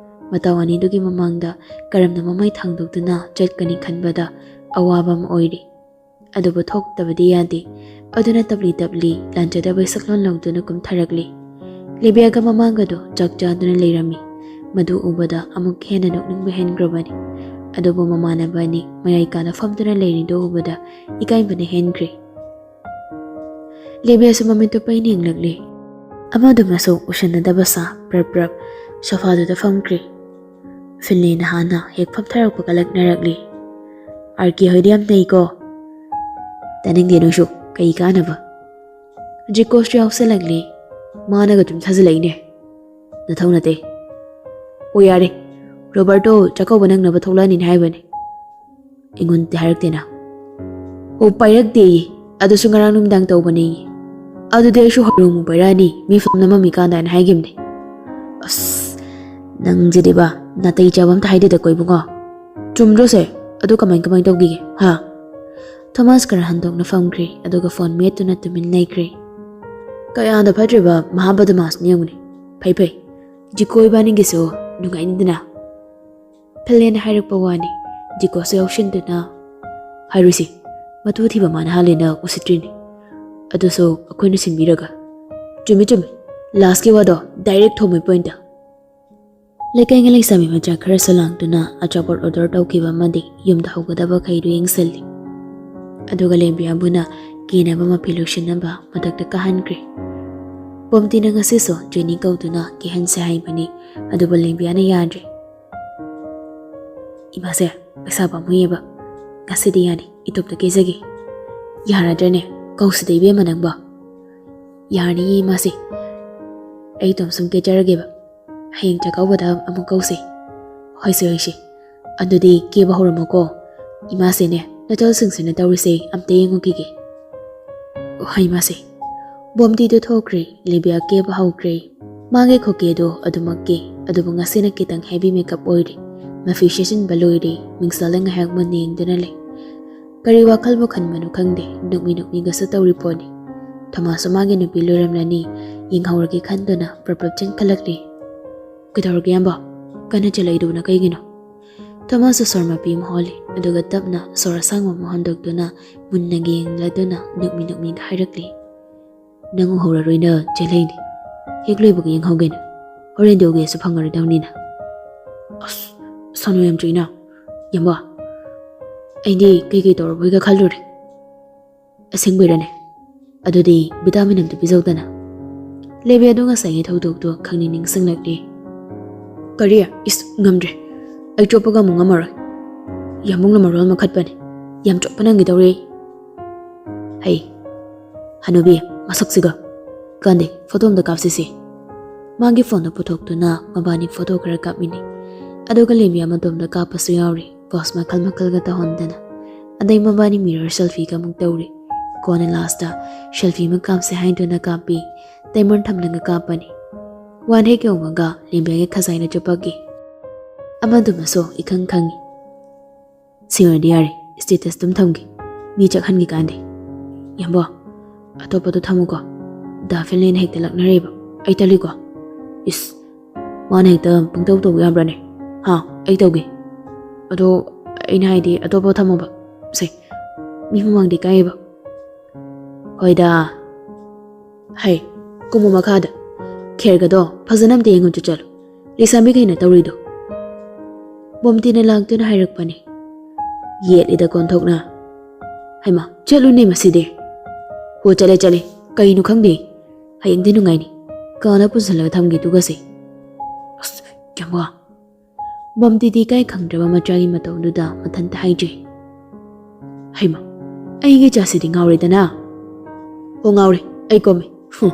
ꯃꯇꯥꯎ ꯑꯅꯤꯗꯨꯒꯤ ꯃꯃꯥꯡꯗ ꯀꯔꯝꯅ ꯃꯃꯥꯏ ꯊꯥꯡꯗꯣꯛꯇꯨꯅ ꯆꯠꯀꯅꯤ ꯈꯟꯕꯗ ꯑꯋꯥꯕ ꯑꯃ ꯑꯣꯏꯔꯤ꯫ ꯑꯗꯨꯕꯨ ꯊꯣꯛꯇꯕꯗꯤ ꯌꯥꯗꯦ꯫ ꯑꯗꯨꯅ ꯇꯞꯂꯤ ꯇꯞꯂꯤ ꯂꯥꯟꯖꯗꯕꯩ ꯁꯛꯂꯣꯟ ꯂꯧꯗꯨꯅ ꯀꯨꯝꯊꯔꯛꯂꯤ꯫ ꯂꯦꯕꯤꯌꯥꯒ ꯃꯃꯥꯒꯗꯨ ꯆꯥꯛ ꯆꯥꯗꯨꯅ ꯂꯩꯔꯝꯃꯤ꯫ ꯃꯗꯨ ꯎꯕꯗ ꯑꯃꯨꯛ ꯍꯦꯟꯅ ꯅꯣꯛꯅꯤꯡꯕ ꯍꯦꯟꯈ꯭ꯔꯕꯅꯤ꯫ ꯑꯗꯨꯕꯨ ꯃꯃꯥꯟꯅꯕ ꯑꯅꯤ ꯃꯌꯥꯏ ꯀꯥꯗ ꯐꯝꯗꯨꯅ ꯂꯩꯔꯤꯗꯨ ꯎꯕꯗ ꯏꯀꯥꯏꯕꯅ ꯍꯦꯟꯈ꯭ꯔꯦ꯫ ꯂꯦꯕꯤꯌꯥꯁꯨ ꯃꯃꯤꯠꯇꯨ ꯄꯩꯅ ꯌꯦꯡꯂꯛꯂꯤ꯫ ꯑꯃꯗꯨꯃꯁꯨ ꯎꯁꯟꯅꯗꯕ ꯁꯥ ꯄ꯭ꯔꯞ ꯄ꯭ꯔꯞ ꯁꯣꯐꯥꯗꯨꯗ ꯐꯝꯈ꯭ꯔꯦ꯫ ꯐꯤꯟꯂꯦꯅ ꯍꯥꯟꯅ ꯍꯦꯛ ꯐꯝꯊꯔꯛꯄꯒ ꯂꯛꯅꯔꯛꯂꯤ꯫ "ꯑꯥꯔ ꯀꯦ ꯍꯣꯏꯗꯤ ꯌꯥꯝ ꯅꯩꯀꯣ꯫ ꯇꯥꯅꯤꯡꯗꯦ ꯅꯣꯏꯁꯨ, ꯀꯩ ꯀꯥꯟꯅꯕ?" ꯖꯤꯀꯣꯁꯨ ꯌꯥꯎꯁꯜꯂꯛꯂꯤ꯫ ꯃꯥꯅꯒ ꯑꯗꯨꯝ ꯊꯥꯖꯤꯜꯂꯛꯏꯅꯦ꯫ ꯅꯊꯧ ꯅꯠꯇꯦ꯫ "ꯑꯣ ꯌꯥꯔꯦ, ꯔꯣꯕꯥꯔꯇꯣ ꯆꯥꯛꯀꯧꯕ ꯅꯪꯅꯕ ꯊꯣꯛꯂꯛꯑꯅꯤꯅ ꯍꯥꯏꯕꯅꯦ꯫ ꯑꯩꯉꯣꯟꯗꯗꯤ ꯍꯥꯏꯔꯛꯇꯦꯅ?" "ꯑꯣ, ꯄꯥꯏꯔꯛꯇꯦꯌꯦ, ꯑꯗꯨꯁꯨ ꯉꯔꯥꯡ ꯅꯨꯃꯤꯗꯥꯡ ꯇꯧꯕꯅꯦꯌꯦ꯫ ꯑꯗꯨꯗꯤ ꯑꯩꯁꯨ ꯍꯣꯔꯦꯟ ꯑꯃꯨꯛ ꯄꯥꯏꯔꯛꯑꯅꯤ, ꯃꯤ ꯐꯝ ꯅꯝꯃꯝꯃꯤꯀꯥꯟꯗ" ꯍꯥꯏꯅ ꯍꯥꯏꯈꯤꯕꯅꯦ꯫ ꯑꯁ, ꯅꯪꯁꯤꯗꯤꯕ, ꯅꯥꯇꯩ ꯆꯥꯕ ꯑꯝꯇ ꯍꯥꯏꯗꯦꯗꯀꯣ ꯏꯕꯨꯡꯉꯣ꯫ ꯆꯨꯝꯗ꯭ꯔꯣꯁꯦ? ꯑꯗꯨ ꯀꯃꯥꯏ ꯀꯃꯥꯏ ꯇꯧꯈꯤꯒꯦ, ꯍꯥ? ꯊꯣꯃꯥꯁ ꯈꯔ ꯍꯟꯗꯣꯛꯅ ꯐꯝꯈ꯭ꯔꯦ, ꯑꯗꯨꯒ ꯐꯣꯟ ꯃꯦꯠꯇꯨꯅ ꯇꯨꯃꯤꯟ ꯂꯩꯈ꯭ꯔꯦ꯫ ꯀꯌꯥꯗ ꯐꯠꯇ꯭ꯔꯤꯕ ꯃꯍꯥꯕꯗꯃꯥꯁꯅꯤ ꯌꯦꯡꯉꯨꯅꯦ꯫ ꯐꯩ ꯐꯩ, ꯖꯤꯀꯣ ꯏꯕꯥꯅꯤꯒꯤꯁꯨ ꯅꯨꯡꯉꯥꯏꯅꯤꯗꯅ꯫ ꯐꯤꯟꯂꯦꯅ ꯍꯥꯏꯔꯛꯄ ꯋꯥꯅꯤ꯫ ꯖꯤꯀꯣꯁꯨ ꯌꯥꯎꯁꯤꯟꯗꯨꯅ, "ꯍꯥꯏꯔꯨꯁꯤ, ꯃꯇꯨ ꯊꯤꯕ ꯃꯥꯅ ꯍꯥꯜꯂꯦꯅ ꯎꯁꯤꯠꯇ꯭ꯔꯤꯅꯤ꯫ ꯑꯗꯨꯁꯨ ꯑꯩꯈꯣꯏꯅ ꯁꯤꯟꯕꯤꯔꯒ꯫" "ꯆꯨꯝꯃꯤ ꯆꯨꯝꯃꯤ, ꯂꯥꯁꯀꯤ ꯋꯥꯗꯣ ꯗꯥꯏꯔꯦꯛ ꯊꯣꯝꯃꯣꯏ ꯄꯣꯏꯟꯇ꯫" ꯂꯩꯀꯥꯏꯒꯤ ꯂꯩꯁꯥꯕꯤ ꯃꯆꯥ ꯈꯔꯁꯨ ꯂꯥꯡꯗꯨꯅ ꯑꯆꯥꯄꯣꯠ ꯑꯣꯔꯗꯔ ꯇꯧꯈꯤꯕ ꯑꯃꯗꯤ ꯌꯨꯝꯗ ꯍꯧꯒꯗꯕꯈꯩꯗꯨ ꯌꯦꯡꯁꯤꯜꯂꯤ꯫ ꯑꯗꯨꯒ ꯂꯦꯝꯕꯤꯌꯥꯕꯨꯅ ꯀꯦꯅꯕ ꯃꯐꯤ ꯂꯣꯏꯁꯤꯟꯅꯕ ꯃꯊꯛꯇ ꯀꯥꯍꯟꯈ꯭ꯔꯦ꯫ ꯄꯣꯝꯇꯤꯅ ꯉꯁꯤꯁꯨ ꯖꯦꯅꯤ ꯀꯧꯗꯨꯅ ꯀꯦꯍꯟꯁꯦ ꯍꯥꯏꯕꯅꯤ, ꯑꯗꯨꯕꯨ ꯂꯦꯝꯕꯤꯌꯥꯅ ꯌꯥꯗ꯭ꯔꯦ꯫ "ꯏꯃꯥꯁꯦ, ꯄꯩꯁꯥ ꯄꯥꯝꯃꯨꯏꯌꯦꯕ꯫ ꯉꯁꯤꯗꯤ ꯌꯥꯅꯤ, ꯏꯇꯣꯝꯇ ꯀꯦꯖꯒꯦ꯫" "ꯌꯥꯔꯗ꯭ꯔꯅꯦ? ꯀꯧꯁꯤꯗ ꯏꯕꯦꯝꯃ ꯅꯪꯕꯣ꯫" "ꯌꯥꯔꯅꯤꯌꯦ ꯏꯃꯥꯁꯦ, ꯑꯩ ꯏꯇꯣꯝ ꯁꯨꯝ ꯀꯦꯖꯔꯒꯦꯕ꯫ ꯍꯌꯦꯡ ꯆꯥꯛꯀꯧꯕꯗ ꯑꯃꯨꯛ ꯀꯧꯁꯦ꯫" "ꯍꯣꯏꯁꯦ, ꯍꯣꯏꯁꯦ, ꯑꯗꯨꯗꯤ ꯀꯦꯕ ꯍꯧꯔꯝꯃꯣꯀꯣ꯫ ꯏꯃꯥꯁꯦꯅꯦ, ꯅꯆꯜꯁꯤꯡꯁꯤꯅ ꯇꯧꯔꯤꯁꯦ ꯑꯝꯇ ꯌꯦꯡꯉꯨꯈꯤꯒꯦ꯫" "ꯍꯣꯏ ꯏꯃꯥꯁꯦ꯫" ꯕꯣꯝꯗꯤꯗꯨ ꯊꯣꯛꯈ꯭ꯔꯦ, ꯂꯦꯕꯤꯌꯥ ꯀꯦꯕ ꯍꯧꯈ꯭ꯔꯦ꯫ ꯃꯥꯒꯤ ꯈꯨꯀꯦꯗꯣ ꯑꯗꯨꯃꯛ ꯀꯦ, ꯑꯗꯨꯕꯨ ꯉꯁꯤꯅ ꯈꯤꯇꯪ ꯍꯦꯚꯤ ꯃꯦꯀꯞ ꯑꯣꯏꯔꯦ꯫ ꯃꯐꯤ ꯁꯦꯠꯆꯤꯟꯕ ꯂꯣꯏꯔꯦ, ꯃꯤꯡꯁꯦꯜꯗ ꯉꯥꯏꯍꯥꯛ ꯃꯨꯟꯅ ꯌꯦꯡꯗꯨꯅ ꯂꯩ꯫ ꯀꯔꯤ ꯋꯥꯈꯜꯕꯨ ꯈꯟꯕꯅꯣ ꯈꯪꯗꯦ, ꯅꯣꯛꯃꯤ ꯅꯣꯛꯃꯤꯒꯁꯨ ꯇꯧꯔꯤ ꯄꯣꯠꯅꯤ꯫ ꯊꯣꯃꯥꯁꯁꯨ ꯃꯥꯒꯤ ꯅꯨꯄꯤ ꯂꯣꯏꯔꯝꯂꯅꯤ, ꯌꯦꯡꯍꯧꯔꯒꯦ ꯈꯟꯗꯨꯅ ꯄ꯭ꯔꯞ ꯄ꯭ꯔꯞ ꯆꯦꯟꯈꯠꯂꯛꯂꯤ꯫ "ꯀꯩꯗꯧꯔꯒꯦ ꯏꯌꯥꯝꯕ? ꯀꯟꯅ ꯆꯦꯜꯂꯛꯏꯗꯨꯅ ꯀꯩꯒꯤꯅꯣ?" ꯊꯣꯃꯥꯁꯁꯨ ꯁꯣꯔ ꯃꯄꯤ ꯑꯃ ꯍꯣꯜꯂꯤ, ꯑꯗꯨꯒ ꯇꯞꯅ ꯁꯣꯔ ꯑꯁꯥꯡꯕ ꯑꯃ ꯍꯣꯟꯗꯣꯛꯇꯨꯅ ꯃꯨꯟꯅ ꯌꯦꯡꯂꯗꯨꯅ ꯅꯣꯛꯃꯤ ꯅꯣꯛꯃꯤꯗ ꯍꯥꯏꯔꯛꯂꯤ, "ꯅꯪ ꯎꯍꯧꯔꯔꯣꯏꯅ ꯆꯦꯜꯂꯛꯏꯅꯤ꯫ ꯍꯦꯛ ꯂꯣꯏꯕꯒ ꯌꯦꯡꯍꯧꯒꯦꯅ꯫ ꯍꯣꯔꯦꯟꯗꯤ ꯎꯒꯦꯁꯨ ꯐꯪꯉꯔꯣꯏꯗꯧꯅꯤꯅ꯫" "ꯑꯁ, ꯁꯣꯅꯨ ꯌꯥꯝ ꯆꯨꯏꯅ꯫ ꯌꯥꯝꯕ, ꯑꯩꯗꯤ ꯀꯩꯀꯩ ꯇꯧꯔꯕꯣꯏꯒ ꯈꯜꯂꯨꯔꯦ꯫ ꯑꯁꯦꯡꯕꯩꯔꯅꯦ? ꯑꯗꯨꯗꯤ ꯚꯤꯇꯥꯃꯤꯟ ꯑꯝꯇ ꯄꯤꯖꯧꯗꯅ꯫" ꯂꯦꯕꯤ ꯑꯗꯨ ꯉꯁꯥꯏꯒꯤ ꯊꯧꯗꯣꯛꯇꯣ ꯈꯪꯅꯤꯡ ꯅꯤꯡꯁꯤꯡꯂꯛꯂꯤ꯫ "ꯀꯔꯤ? ꯏꯁ, ꯉꯝꯗ꯭ꯔꯦ꯫ ꯑꯩ ꯆꯣꯞꯄꯒ ꯑꯃꯨꯛ ꯉꯝꯃꯔꯣꯏ꯫ ꯌꯥꯝꯕꯨꯡꯅ ꯃꯔꯣꯜ ꯑꯃ ꯈꯠꯄꯅꯦ꯫ ꯌꯥꯝ ꯆꯣꯞꯄꯅ ꯍꯪꯒꯦ ꯇꯧꯔꯦ꯫ ꯍꯩ, ꯍꯅꯨꯕꯤ, ꯃꯁꯛꯁꯤꯒ꯫ ꯀꯥꯟꯗꯦ, ꯐꯣꯇꯣ ꯑꯝꯇ ꯀꯥꯞꯁꯤꯁꯦ꯫" ꯃꯥꯒꯤ ꯐꯣꯟꯗꯣ ꯄꯨꯊꯣꯛꯇꯨꯅ ꯃꯕꯥꯅꯤ ꯐꯣꯇꯣ ꯈꯔ ꯀꯥꯞꯃꯤꯟꯅꯩ꯫ ꯑꯗꯨꯒ ꯂꯦꯝꯕꯤ ꯑꯃꯇꯣꯝꯗ ꯀꯥꯞꯄꯁꯨ ꯌꯥꯎꯔꯤ, ꯄꯣꯁ ꯃꯈꯜ ꯃꯈꯜꯒ ꯇꯧꯍꯟꯗꯅ꯫ ꯑꯗꯩ ꯃꯕꯥꯅꯤ ꯃꯤꯔꯔ ꯁꯦꯜꯐꯤꯒ ꯑꯃꯨꯛ ꯇꯧꯔꯤ꯫ ꯀꯣꯟꯅ ꯂꯥꯁꯇ ꯁꯦꯜꯐꯤ ꯑꯃ ꯀꯥꯞꯁꯦ ꯍꯥꯏꯗꯨꯅ ꯀꯥꯞꯄꯤ꯫ ꯇꯥꯏꯃꯔ ꯊꯝꯂꯒ ꯀꯥꯞꯄꯅꯤ꯫ ꯋꯥꯟ ꯍꯦꯛ ꯌꯧꯕꯒ ꯂꯦꯝꯕꯤꯒꯤ ꯈꯖꯥꯏꯅ ꯆꯨꯞꯄꯛꯈꯤ꯫ ꯑꯃꯗꯨꯃꯁꯨ ꯏꯈꯪ ꯈꯪꯉꯤ꯫ "ꯁꯤ ꯑꯣꯏꯔꯗꯤ ꯌꯥꯔꯦ, ꯁ꯭ꯇꯦꯇꯁ ꯑꯗꯨꯝ ꯊꯝꯒꯦ꯫ ꯃꯤ ꯆꯠꯍꯟꯒꯦ ꯀꯥꯟꯗꯦ꯫" "ꯌꯥꯝꯕꯣ, ꯑꯇꯣꯞꯄꯗꯣ ꯊꯝꯃꯨꯀꯣ꯫ ꯗꯥ ꯐꯤꯂꯦꯟ ꯍꯦꯛꯇ ꯂꯛꯅꯔꯦꯕ꯫ ꯑꯩ ꯇꯜꯂꯤꯀꯣ꯫" "ꯏꯁ, ꯃꯥꯅ ꯍꯦꯛꯇ ꯄꯪꯇꯧ ꯇꯧꯕ ꯌꯥꯕ꯭ꯔꯥꯅꯦ? ꯍꯥ, ꯑꯩ ꯇꯧꯒꯦ꯫ ꯑꯗꯣ ꯑꯩꯅ ꯍꯥꯏꯗꯤ ꯑꯇꯣꯞꯄ ꯊꯝꯃꯣꯕ꯫ ꯁꯦ, ꯃꯤ ꯃꯃꯥꯡꯗ ꯏꯀꯥꯏꯌꯦꯕ꯫" "ꯍꯣꯏꯗ꯫ ꯍꯩ, ꯀꯨꯝꯃꯨ ꯃꯈꯥꯗ꯫ ꯈꯦꯔꯒꯗꯣ ꯐꯖꯅ ꯑꯝꯇ ꯌꯦꯡꯉꯨ ꯆꯠꯂꯨ꯫ ꯂꯩꯁꯥꯕꯤꯈꯩꯅ ꯇꯧꯔꯤꯗꯣ꯫" ꯕꯣꯝꯇꯤꯅ ꯂꯥꯛꯇꯨꯅ ꯍꯥꯏꯔꯛꯄꯅꯤ꯫ "ꯌꯦꯠꯂꯤꯗ ꯀꯣꯟꯊꯣꯛꯅ꯫ ꯍꯩꯃꯥ, ꯆꯠꯂꯨꯅꯦ ꯃꯁꯤꯗꯤ꯫ ꯍꯣ, ꯆꯠꯂꯦ, ꯆꯠꯂꯦ꯫ ꯀꯩꯅꯣ ꯈꯪꯗꯦ꯫ ꯍꯌꯦꯡꯗꯤ ꯅꯨꯡꯉꯥꯏꯅꯤ꯫ ꯀꯥꯅ ꯄꯨꯁꯜꯂꯒ ꯊꯝꯒꯦ ꯇꯨꯒꯁꯦ꯫" ꯑꯁ, ꯌꯥꯝ ꯋꯥ꯫ ꯕꯣꯝꯇꯤꯗꯤ ꯏꯀꯥꯏ ꯈꯪꯗ꯭ꯔꯕ ꯃꯆꯥꯒꯤ ꯃꯇꯧꯗꯨꯗ ꯃꯊꯟꯇ ꯍꯥꯏꯖꯩ꯫ "ꯍꯩꯃꯥ, ꯑꯩꯒꯤ ꯏꯆꯥꯁꯤꯗꯤ ꯉꯥꯎꯔꯦꯗꯅ꯫ ꯍꯣ, ꯉꯥꯎꯔꯦ, ꯑꯩ ꯀꯣꯝꯃꯦ꯫ ꯍꯨꯝ꯫"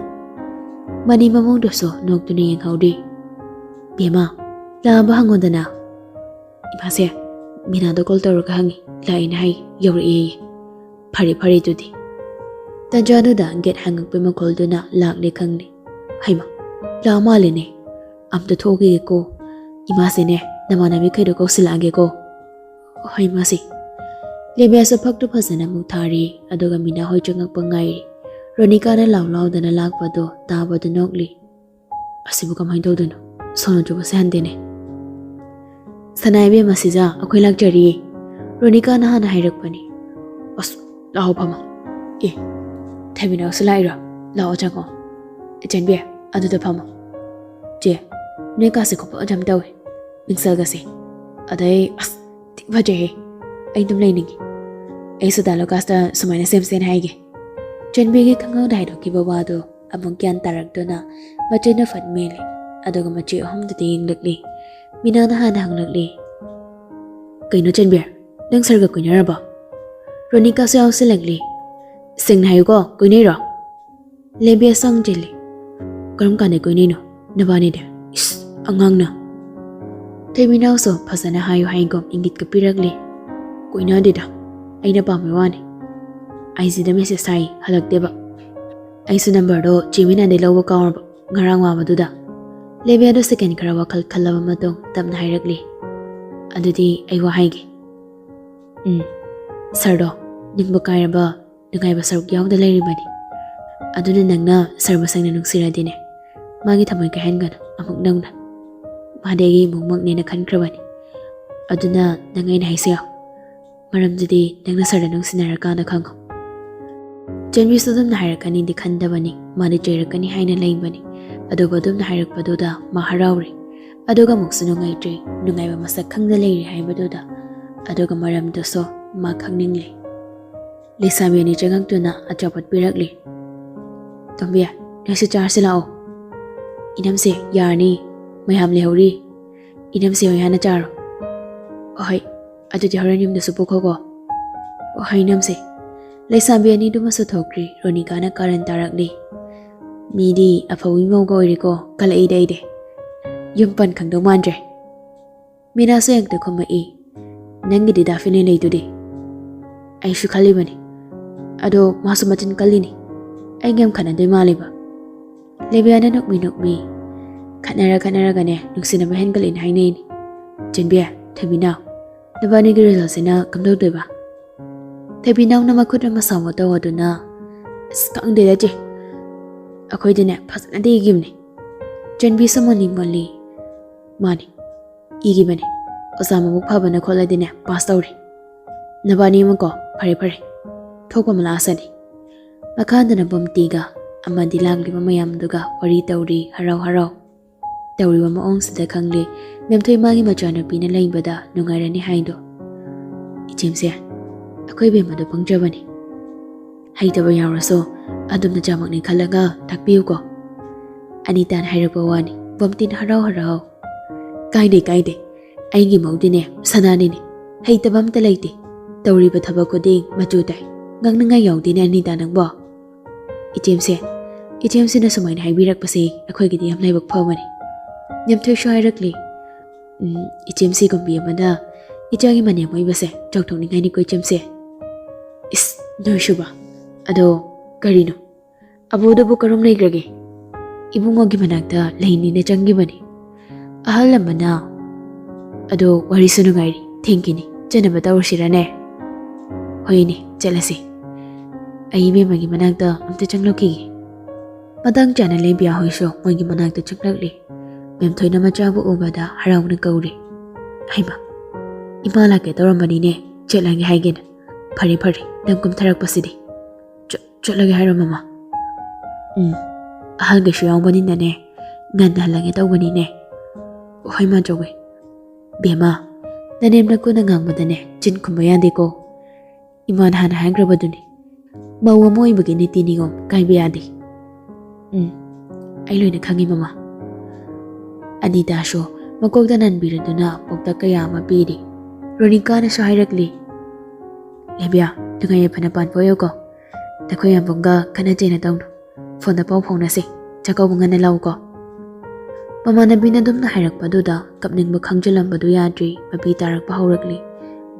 ꯃꯅꯤ ꯃꯃꯣꯡꯗꯨꯁꯨ ꯅꯣꯛꯇꯨꯅ ꯌꯦꯡꯍꯧꯔꯤ꯫ "ꯕꯦꯝꯃ, ꯂꯥꯛꯑꯕ ꯍꯪꯉꯣꯗꯅ꯫" "ꯏꯃꯥꯁꯦ, ꯃꯤꯅꯥꯗ ꯀꯣꯜ ꯇꯧꯔꯒ ꯍꯪꯉꯤ, ꯂꯥꯛꯑꯦꯅ ꯍꯥꯏ, ꯌꯧꯔꯛꯑꯦꯌꯦ꯫" "ꯐꯔꯦ, ꯐꯔꯦ ꯑꯗꯨꯗꯤ꯫" ꯇꯟꯖꯥꯗꯨꯗ ꯒꯦꯠ ꯍꯥꯡꯉꯛꯄꯩ ꯃꯈꯣꯜꯗꯨꯅ ꯂꯥꯛꯂꯦ ꯈꯪꯂꯦ꯫ "ꯍꯩꯃꯥ, ꯂꯥꯛꯑ ꯃꯥꯜꯂꯦꯅꯦ꯫ ꯑꯝꯇ ꯊꯣꯛꯈꯤꯒꯦꯀꯣ꯫ ꯏꯃꯥꯁꯦꯅꯦ, ꯅꯃꯥꯟꯅꯕꯤꯈꯩꯗꯣ ꯀꯧꯁꯤꯜꯂꯛꯑꯒꯦꯀꯣ꯫" "ꯍꯣꯏ, ꯃꯥꯁꯦ꯫" ꯂꯦꯕꯤꯌꯥꯁꯨ ꯐꯛꯇꯨ ꯐꯖꯅ ꯑꯃꯨꯛ ꯊꯥꯔꯦ, ꯑꯗꯨꯒ ꯃꯤꯅꯥ ꯍꯣꯏ ꯆꯪꯉꯛꯄ ꯉꯥꯏꯔꯤ꯫ ꯔꯣꯅꯤꯀꯥꯅ ꯂꯥꯎ ꯂꯥꯎꯗꯅ ꯂꯥꯛꯄꯗꯣ ꯇꯥꯕꯗ ꯅꯣꯛꯂꯤ꯫ "ꯑꯁꯤꯕꯨ ꯀꯃꯥꯏꯅ ꯇꯧꯗꯣꯏꯅꯣ? ꯁꯣꯅꯣ ꯆꯨꯕꯁꯦ ꯍꯟꯗꯦꯅꯦ꯫" "ꯁꯅꯥ ꯏꯕꯦꯝꯃ, ꯁꯤꯖꯥ, ꯑꯩꯈꯣꯏ ꯂꯥꯛꯆꯔꯤꯌꯦ꯫ ꯔꯣꯅꯤꯀꯥꯅ ꯍꯥꯟꯅ ꯍꯥꯏꯔꯛꯄꯅꯤ꯫ ꯑꯁ, ꯂꯥꯛꯑꯣ ꯐꯝꯃꯣ꯫ ꯑꯦ, ꯊꯣꯏꯕꯤꯅꯥꯎꯁꯨ ꯂꯥꯛꯏꯔꯣ? ꯂꯥꯛꯑꯣ ꯆꯪꯉꯣ꯫ ꯏꯆꯟꯕꯤ, ꯑꯗꯨꯗ ꯐꯝꯃꯣ꯫ ꯆꯦ, ꯅꯣꯏ ꯀꯥꯁꯦ ꯈꯨꯐꯖ ꯑꯃ ꯇꯧꯋꯦ꯫ ꯃꯤꯡꯁꯦꯜꯒꯁꯦ꯫ ꯑꯗꯩ, ꯑꯁ, ꯊꯤ ꯐꯖꯩꯍꯦ꯫ ꯑꯩ ꯑꯗꯨꯝ ꯂꯩꯅꯤꯡꯉꯤ꯫ ꯑꯩꯁꯨ ꯗꯥ ꯂꯨꯀꯥꯁꯇ ꯁꯨꯃꯥꯏꯅ ꯁꯦꯝꯁꯦꯅ ꯍꯥꯏꯒꯦ꯫" ꯆꯟꯕꯤꯒꯤ ꯈꯪꯍꯧꯗ ꯍꯥꯏꯗꯣꯛꯈꯤꯕ ꯋꯥꯗꯣ ꯑꯃꯨꯛ ꯒ꯭ꯌꯥꯟ ꯇꯥꯔꯛꯇꯨꯅ ꯃꯆꯦꯅ ꯐꯠ ꯃꯦꯜꯂꯦ꯫ ꯑꯗꯨꯒ ꯃꯆꯦ ꯑꯍꯨꯝꯗꯨꯗ ꯌꯦꯡꯂꯛꯂꯤ꯫ ꯃꯤꯅꯥꯅ ꯍꯥꯟꯅ ꯍꯪꯂꯛꯂꯤ, "ꯀꯩꯅꯣ ꯆꯟꯕꯤ, ꯅꯪ ꯁꯥꯔꯒ ꯀꯣꯏꯅꯔꯕꯣ?" ꯔꯣꯅꯤꯀꯥꯁꯨ ꯌꯥꯎꯁꯤꯜꯂꯛꯂꯤ꯫ "ꯁꯦꯡꯅ ꯍꯥꯏꯌꯨꯀꯣ, ꯀꯣꯏꯅꯩꯔꯣ?" ꯂꯦꯕꯤꯌꯥꯁꯨ ꯍꯪꯖꯤꯜꯂꯤ꯫ "ꯀꯔꯝ ꯀꯥꯟꯗ ꯀꯣꯏꯅꯩꯅꯣ ꯅꯕꯥꯅꯤꯗꯤ? ꯏꯁ, ꯑꯉꯥꯡꯅ!" ꯊꯣꯏꯕꯤꯅꯥꯎꯁꯨ ꯐꯖꯅ ꯍꯥꯏꯌꯨ ꯍꯥꯏꯒꯨꯝ ꯏꯪꯒꯤꯠꯀ ꯄꯤꯔꯛꯂꯤ꯫ "ꯀꯣꯏꯅꯗꯦꯗ, ꯑꯩꯅ ꯄꯥꯝꯕꯩ ꯋꯥꯅꯤ꯫ ꯑꯥꯏ ꯖꯤꯗ ꯃꯦꯁꯦꯖ ꯊꯥꯏ, ꯍꯜꯂꯛꯇꯦꯕ꯫ ꯑꯩꯁꯨ ꯅꯝꯕꯔꯗꯣ ꯆꯦ ꯃꯤꯅꯥꯗꯩ ꯂꯧꯕ ꯀꯥꯎꯔꯕ ꯉꯔꯥꯡ ꯋꯥꯕꯗꯨꯗ꯫" ꯂꯦꯕꯤꯌꯥꯗꯣ ꯁꯦꯀꯦꯟ ꯈꯔ ꯋꯥꯈꯜ ꯈꯜꯂꯕ ꯃꯇꯨꯡ ꯇꯞꯅ ꯍꯥꯏꯔꯛꯂꯤ꯫ "ꯑꯗꯨꯗꯤ ꯑꯩ ꯋꯥ ꯍꯥꯏꯒꯦ꯫ ꯎꯝ, ꯁꯥꯔꯗꯣ ꯅꯤꯡꯕ ꯀꯥꯏꯔꯕ ꯅꯨꯡꯉꯥꯏꯕ ꯁꯔꯨꯛ ꯌꯥꯎꯗ ꯂꯩꯔꯤꯕꯅꯤ꯫ ꯑꯗꯨꯅ ꯅꯪꯅ ꯁꯥꯔ ꯃꯁꯦꯡꯅ ꯅꯨꯡꯁꯤꯔꯗꯤꯅꯦ, ꯃꯥꯒꯤ ꯊꯃꯣꯏ ꯀꯥꯏꯍꯟꯒꯅꯨ ꯑꯃꯨꯛ ꯅꯧꯅ꯫ ꯃꯥꯗꯤ ꯑꯩꯒꯤ ꯏꯃꯨꯡꯃꯛꯅꯦꯅ ꯈꯟꯈ꯭ꯔꯕꯅꯤ꯫ ꯑꯗꯨꯅ ꯅꯪ ꯑꯩꯅ ꯍꯥꯏꯁꯦ ꯌꯥꯎ꯫ ꯃꯔꯝꯗꯨꯗꯤ ꯅꯪꯅ ꯁꯥꯔꯗ ꯅꯨꯡꯁꯤꯅꯔꯀꯥꯟꯗ ꯈꯪꯉꯣ꯫" ꯆꯟꯕꯤꯁꯨ ꯑꯗꯨꯝꯅ ꯍꯥꯏꯔꯛꯀꯅꯤꯗꯤ ꯈꯟꯗꯕꯅꯤ, ꯃꯥꯗꯤ ꯆꯩꯔꯛꯀꯅꯤ ꯍꯥꯏꯅ ꯂꯩꯕꯅꯤ꯫ ꯑꯗꯨꯕꯨ ꯑꯗꯨꯝꯅ ꯍꯥꯏꯔꯛꯄꯗꯨꯗ ꯃꯥ ꯍꯔꯥꯎꯔꯦ꯫ ꯑꯗꯨꯒ ꯑꯃꯨꯛꯁꯨ ꯅꯨꯡꯉꯥꯏꯇ꯭ꯔꯦ꯫ ꯅꯨꯡꯉꯥꯏꯕ ꯃꯁꯛ ꯈꯪꯗ ꯂꯩꯔꯦ ꯍꯥꯏꯕꯗꯨꯗ꯫ ꯑꯗꯨꯒ ꯃꯔꯝꯗꯨꯁꯨ ꯃꯥ ꯈꯪꯅꯤꯡꯂꯦ꯫ ꯂꯩꯁꯥꯕꯤ ꯑꯅꯤ ꯆꯪꯉꯛꯇꯨꯅ ꯑꯆꯥꯄꯣꯠ ꯄꯤꯔꯛꯂꯤ꯫ "ꯇꯣꯝꯕꯤ, ꯅꯣꯏꯁꯨ ꯆꯥꯔꯁꯤ ꯂꯥꯛꯑꯣ꯫" "ꯏꯅꯝꯁꯦ, ꯌꯥꯔꯅꯤ, ꯃꯌꯥꯝ ꯂꯩꯍꯧꯔꯤ꯫ ꯏꯅꯝꯁꯦ ꯍꯣꯏ ꯍꯥꯟꯅ ꯆꯥꯔꯣ꯫" "ꯑꯍꯣꯏ, ꯑꯗꯨꯗꯤ ꯍꯣꯔꯦꯟ ꯌꯨꯝꯗꯁꯨ ꯄꯨꯈꯣꯀꯣ꯫" "ꯑꯍꯣꯏ, ꯏꯅꯝꯁꯦ꯫" ꯂꯩꯁꯥꯕꯤ ꯑꯅꯤꯗꯨꯃꯁꯨ ꯊꯣꯛꯈ꯭ꯔꯤ꯫ ꯔꯣꯅꯤꯀꯥꯅ ꯀꯥꯔꯟ ꯇꯥꯔꯛꯂꯤ꯫ "ꯃꯤꯗꯤ ꯑꯐꯧꯒꯤ ꯃꯧꯒ ꯑꯣꯏꯔꯦꯀꯣ, ꯀꯜꯂꯛꯏꯗ ꯑꯩꯗꯤ꯫ ꯌꯨꯝ ꯄꯟ ꯈꯪꯗꯧ ꯃꯥꯟꯗ꯭ꯔꯦ꯫" ꯃꯤꯅꯥꯁꯨ ꯍꯦꯛꯇ ꯈꯨꯝꯃꯛꯏ, "ꯅꯪꯒꯤꯗꯤ ꯗꯥ ꯐꯤꯅꯦ ꯂꯩꯗꯨꯗꯤ?" "ꯑꯩꯁꯨ ꯈꯜꯂꯤꯕꯅꯤ꯫ ꯑꯗꯣ ꯃꯥꯁꯨ ꯃꯆꯤꯟ ꯀꯜꯂꯤꯅꯤ꯫ ꯑꯩꯒ ꯌꯥꯝ ꯈꯠꯅꯗꯣꯏ ꯃꯥꯜꯂꯤꯕ꯫" ꯂꯦꯕꯤꯌꯥꯅ ꯅꯣꯛꯃꯤ ꯅꯣꯛꯃꯤ, "ꯈꯠꯅꯔ ꯈꯠꯅꯔꯒꯅꯦ ꯅꯨꯡꯁꯤꯅꯕ ꯍꯦꯟꯒꯠꯂꯦꯅ ꯍꯥꯏꯅꯩꯅꯤ꯫ ꯆꯦꯟꯕꯤ, ꯊꯣꯏꯕꯤꯅꯥꯎ, ꯅꯕꯥꯅꯤꯒꯤ ꯔꯤꯖꯜꯁꯤꯅ ꯀꯝꯗꯧꯗꯣꯏꯕ?" ꯊꯣꯏꯕꯤꯅꯥꯎꯅ ꯃꯈꯨꯠ ꯑꯃ ꯁꯥꯎꯕ ꯇꯧꯗꯨꯅ, "ꯑꯁ, ꯈꯪꯗꯦꯗ ꯆꯦ, ꯑꯩꯈꯣꯏꯗꯤꯅꯦ ꯐꯖꯅꯗꯤ ꯏꯈꯤꯕꯅꯤ꯫" ꯆꯦꯟꯕꯤꯁꯨ ꯃꯣꯜꯂꯤ ꯃꯣꯜꯂꯤ, "ꯃꯥꯅꯤ, ꯏꯈꯤꯕꯅꯤ꯫ ꯑꯣꯖꯥ ꯃꯕꯨꯛ ꯐꯕꯅ ꯈꯣꯠꯂꯗꯤꯅꯦ, ꯄꯥꯁ ꯇꯧꯔꯦ꯫ ꯅꯕꯥꯅꯤ ꯑꯃꯀꯣ, ꯐꯔꯦ ꯐꯔꯦ, ꯊꯣꯛꯄ ꯑꯃ ꯂꯥꯛꯑꯁꯅꯤ꯫ ꯃꯈꯥꯗꯅ ꯕꯣꯝꯇꯤꯒ ꯑꯃꯗꯤ ꯂꯥꯛꯂꯤꯕ ꯃꯌꯥꯝꯗꯨꯒ ꯋꯥꯔꯤ ꯇꯧꯔꯤ, ꯍꯔꯥꯎ ꯍꯔꯥꯎ꯫ ꯇꯧꯔꯤꯕ ꯃꯑꯣꯡꯁꯤꯗ ꯈꯪꯂꯦ, ꯃꯦꯝꯊꯣꯏ ꯃꯥꯒꯤ ꯃꯆꯥꯅꯨꯄꯤꯅ ꯂꯩꯕꯗ ꯅꯨꯡꯉꯥꯏꯔꯅꯤ ꯍꯥꯏꯗꯣ꯫ "ꯏꯆꯦꯝꯁꯦ, ꯑꯩꯈꯣꯏ ꯕꯦꯝꯃꯗꯣ ꯄꯪꯖꯕꯅꯤ꯫ ꯍꯩꯇꯕ ꯌꯥꯎꯔꯁꯨ ꯑꯗꯨꯝ ꯅꯆꯥꯃꯛꯅꯤ ꯈꯜꯂꯒ ꯇꯥꯛꯄꯤꯌꯨꯀꯣ꯫" ꯑꯅꯤꯇꯥꯅ ꯍꯥꯏꯔꯛꯄ ꯋꯥꯅꯤ꯫ ꯕꯣꯝꯇꯤꯟ ꯍꯔꯥꯎ ꯍꯔꯥꯎ, "ꯀꯥꯏꯗꯦ, ꯀꯥꯏꯗꯦ꯫ ꯑꯩꯒꯤ ꯃꯧꯗꯤꯅꯦ ꯁꯅꯥꯅꯤꯅꯦ꯫ ꯍꯩꯇꯕ ꯑꯝꯇ ꯂꯩꯇꯦ꯫ ꯇꯧꯔꯤꯕ ꯊꯕꯛ ꯈꯨꯗꯤꯡ ꯃꯆꯨ ꯇꯥꯏ꯫ ꯉꯥꯡꯅꯤꯡꯉꯥꯏ ꯌꯥꯎꯗꯦꯅꯦ ꯑꯅꯤꯇꯥ ꯅꯪꯕꯣ꯫" "ꯏꯆꯦꯝꯁꯦ, ꯏꯆꯦꯝꯁꯤꯅ ꯁꯨꯃꯥꯏꯅ ꯍꯥꯏꯕꯤꯔꯛꯄꯁꯦ ꯑꯩꯈꯣꯏꯒꯤꯗꯤ ꯌꯥꯝ ꯂꯥꯏꯕꯛ ꯐꯕꯅꯤ꯫" ꯃꯦꯝꯊꯣꯏꯁꯨ ꯍꯥꯏꯔꯛꯂꯤ, "ꯎꯝ, ꯏꯆꯦꯝꯁꯤꯒꯨꯝꯕꯤ ꯑꯃꯅ ꯏꯆꯥꯒꯤ ꯃꯅꯦꯝ ꯑꯣꯏꯕꯁꯦ ꯆꯥꯎꯊꯣꯛꯅꯤꯡꯉꯥꯏꯅꯤꯀꯣ ꯏꯆꯦꯝꯁꯦ꯫" "ꯏꯁ, ꯅꯣꯏꯁꯨꯕ꯫ ꯑꯗꯣ ꯀꯔꯤꯅꯣ? ꯑꯕꯣꯗꯨꯕꯨ ꯀꯔꯝ ꯂꯩꯈ꯭ꯔꯒꯦ?" "ꯏꯕꯨꯡꯉꯣꯒꯤ ꯃꯅꯥꯛꯇ ꯂꯩꯅꯤꯅ ꯆꯪꯈꯤꯕꯅꯤ꯫ ꯑꯍꯜ ꯑꯃꯅ, ꯑꯗꯣ ꯋꯥꯔꯤꯁꯨ ꯅꯨꯡꯉꯥꯏꯔꯤ, ꯊꯦꯡꯈꯤꯅꯤ, ꯆꯠꯅꯕ ꯇꯧꯔꯁꯤꯔꯅꯦ?" "ꯍꯣꯏꯅꯦ, ꯆꯠꯂꯁꯤ꯫ ꯑꯩ ꯏꯕꯦꯝꯃꯒꯤ ꯃꯅꯥꯛꯇ ꯑꯝꯇ ꯆꯪꯂꯛꯈꯤꯒꯦ꯫" ꯃꯇꯥꯡ ꯆꯥꯅ ꯂꯦꯝꯕꯤꯌꯥ ꯍꯣꯏꯁꯨ ꯃꯣꯏꯒꯤ ꯃꯅꯥꯛꯇ ꯆꯪꯂꯛꯂꯤ꯫ ꯃꯦꯝꯊꯣꯏꯅ ꯃꯆꯥꯕꯨ ꯎꯕꯗ ꯍꯔꯥꯎꯅ ꯀꯧꯔꯤ, "ꯍꯩꯃꯥ, ꯏꯃꯥ ꯂꯥꯛꯀꯦ ꯇꯧꯔꯝꯕꯅꯤꯅꯦ, ꯆꯠꯂꯒꯦ ꯍꯥꯏꯒꯦꯅ꯫ ꯐꯔꯦ ꯐꯔꯦ, ꯅꯪ ꯀꯨꯝꯊꯔꯛꯄꯁꯤꯗꯤ꯫" "ꯆꯠ-, ꯆꯠꯂꯒꯦ ꯍꯥꯏꯔꯣ ꯃꯃꯥ?" "ꯎꯝ, ꯑꯍꯜꯒꯩꯁꯨ ꯌꯥꯎꯕꯅꯤꯅꯅꯦ, ꯉꯟꯅ ꯍꯜꯂꯒꯦ ꯇꯧꯕꯅꯤꯅꯦ꯫" "ꯍꯣꯏ ꯃꯥꯆꯧꯕꯤ꯫" "ꯕꯦꯝꯃ, ꯅꯅꯦꯝ ꯅꯀꯨꯅ ꯉꯥꯡꯕꯗꯅꯦ ꯆꯤꯟ ꯈꯨꯝꯕ ꯌꯥꯗꯦꯀꯣ꯫ ꯏꯃꯥꯅ ꯍꯥꯟꯅ ꯍꯥꯏꯈ꯭ꯔꯕꯗꯨꯅꯤ, ꯃꯧ ꯑꯃ ꯑꯣꯏꯕꯒꯤ ꯅꯤꯇꯤ ꯅꯤꯌꯣꯝ ꯀꯥꯏꯕ ꯌꯥꯗꯦ꯫" "ꯎꯝ, ꯑꯩ ꯂꯣꯏꯅ ꯈꯪꯉꯤ ꯃꯃꯥ꯫" ꯑꯅꯤꯇꯥꯁꯨ ꯃꯀꯣꯛꯇ ꯅꯟꯕꯤꯔꯗꯨꯅ ꯄꯥꯎꯇꯥꯛ ꯀꯌꯥ ꯑꯃ ꯄꯤꯔꯤ꯫ ꯔꯣꯅꯤꯀꯥꯅꯁꯨ ꯍꯥꯏꯔꯛꯂꯤ, "ꯂꯦꯕꯤꯌꯥ, ꯅꯨꯡꯉꯥꯏ ꯌꯥꯏꯐꯅ ꯄꯥꯟꯕ ꯑꯣꯏꯌꯨꯀꯣ꯫ ꯅꯈꯣꯏ ꯌꯥꯝꯕꯨꯡꯒ ꯈꯠꯅ ꯆꯩꯅ ꯇꯧꯅꯨ꯫ ꯐꯣꯟꯗ ꯄꯥꯎ ꯐꯥꯎꯅꯁꯤ꯫ ꯆꯥꯛꯀꯧꯕ ꯉꯟꯅ ꯂꯥꯛꯎꯀꯣ꯫" ꯃꯃꯥꯟꯅꯕꯤꯅ ꯑꯗꯨꯝꯅ ꯍꯥꯏꯔꯛꯄꯗꯨꯗ ꯀꯞꯅꯤꯡꯕ ꯈꯪꯖꯤꯜꯂꯝꯕꯗꯨ ꯌꯥꯗ꯭ꯔꯤ, ꯃꯄꯤ ꯇꯥꯔꯛꯄ ꯍꯧꯔꯛꯂꯤ꯫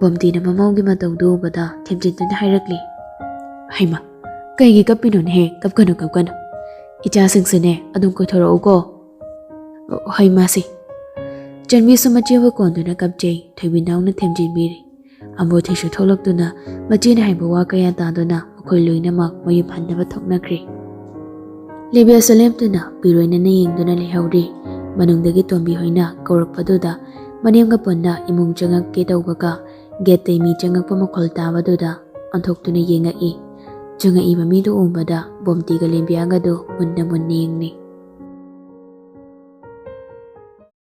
ꯕꯣꯝꯇꯤꯅ ꯃꯃꯧꯒꯤ ꯃꯇꯧꯗꯨ ꯎꯕꯗ ꯊꯦꯝꯖꯤꯟꯗꯨꯅ ꯍꯥꯏꯔꯛꯂꯤ, "ꯍꯩꯃꯥ, ꯀꯩꯒꯤ ꯀꯞꯄꯤꯅꯣꯅꯦꯍꯦ? ꯀꯞꯀꯅꯨ, ꯀꯞꯀꯅꯨ꯫ ꯏꯆꯥꯁꯤꯡꯁꯨꯅꯦ ꯑꯗꯨꯝ ꯀꯣꯏꯊꯣꯔꯛꯎꯀꯣ꯫" "ꯍꯣꯏ ꯃꯥꯁꯤ꯫" ꯆꯟꯕꯤꯁꯨ ꯃꯆꯦꯕꯨ ꯀꯣꯟꯗꯨꯅ ꯀꯞꯆꯩ꯫ ꯊꯣꯏꯕꯤꯅꯥꯎꯅ ꯊꯦꯝꯖꯤꯟꯕꯤꯔꯤ꯫ ꯑꯝꯕꯣꯊꯤꯁꯨ ꯊꯣꯛꯂꯛꯇꯨꯅ ꯃꯆꯦꯅ ꯍꯥꯏꯕ ꯋꯥ ꯀꯌꯥ ꯇꯥꯗꯨꯅ ꯃꯈꯣꯏ ꯂꯣꯏꯅꯃꯛ ꯃꯌꯨꯝ ꯍꯟꯅꯕ ꯊꯣꯛꯅꯈ꯭ꯔꯦ꯫ ꯂꯦꯕꯤꯌꯥꯁꯨ ꯂꯦꯞꯇꯨꯅ ꯄꯤꯔꯣꯏꯅꯅ ꯌꯦꯡꯗꯨꯅ ꯂꯩꯍꯧꯔꯤ꯫ ꯃꯅꯨꯡꯗꯒꯤ ꯇꯣꯝꯕꯤ ꯍꯣꯏꯅ ꯀꯧꯔꯛꯄꯗꯨꯗ ꯃꯅꯦꯝꯒ ꯄꯨꯟꯅ ꯏꯃꯨꯡ ꯆꯪꯉꯛꯀꯦ ꯇꯧꯕꯒ ꯒꯦꯠꯇꯩ ꯃꯤ ꯆꯪꯉꯛꯄ ꯃꯈꯣꯜ ꯇꯥꯕꯗꯨꯗ ꯑꯣꯟꯊꯣꯛꯇꯨꯅ ꯌꯦꯡꯉꯛꯏ꯫ ꯆꯪꯉꯛꯏꯕ ꯃꯤꯗꯨ ꯎꯕꯗ ꯕꯣꯝꯇꯤꯒ ꯂꯦꯝꯕꯤꯌꯥꯒꯗꯨ ꯃꯨꯟꯅ ꯃꯨꯟꯅ ꯌꯦꯡꯂꯤ꯫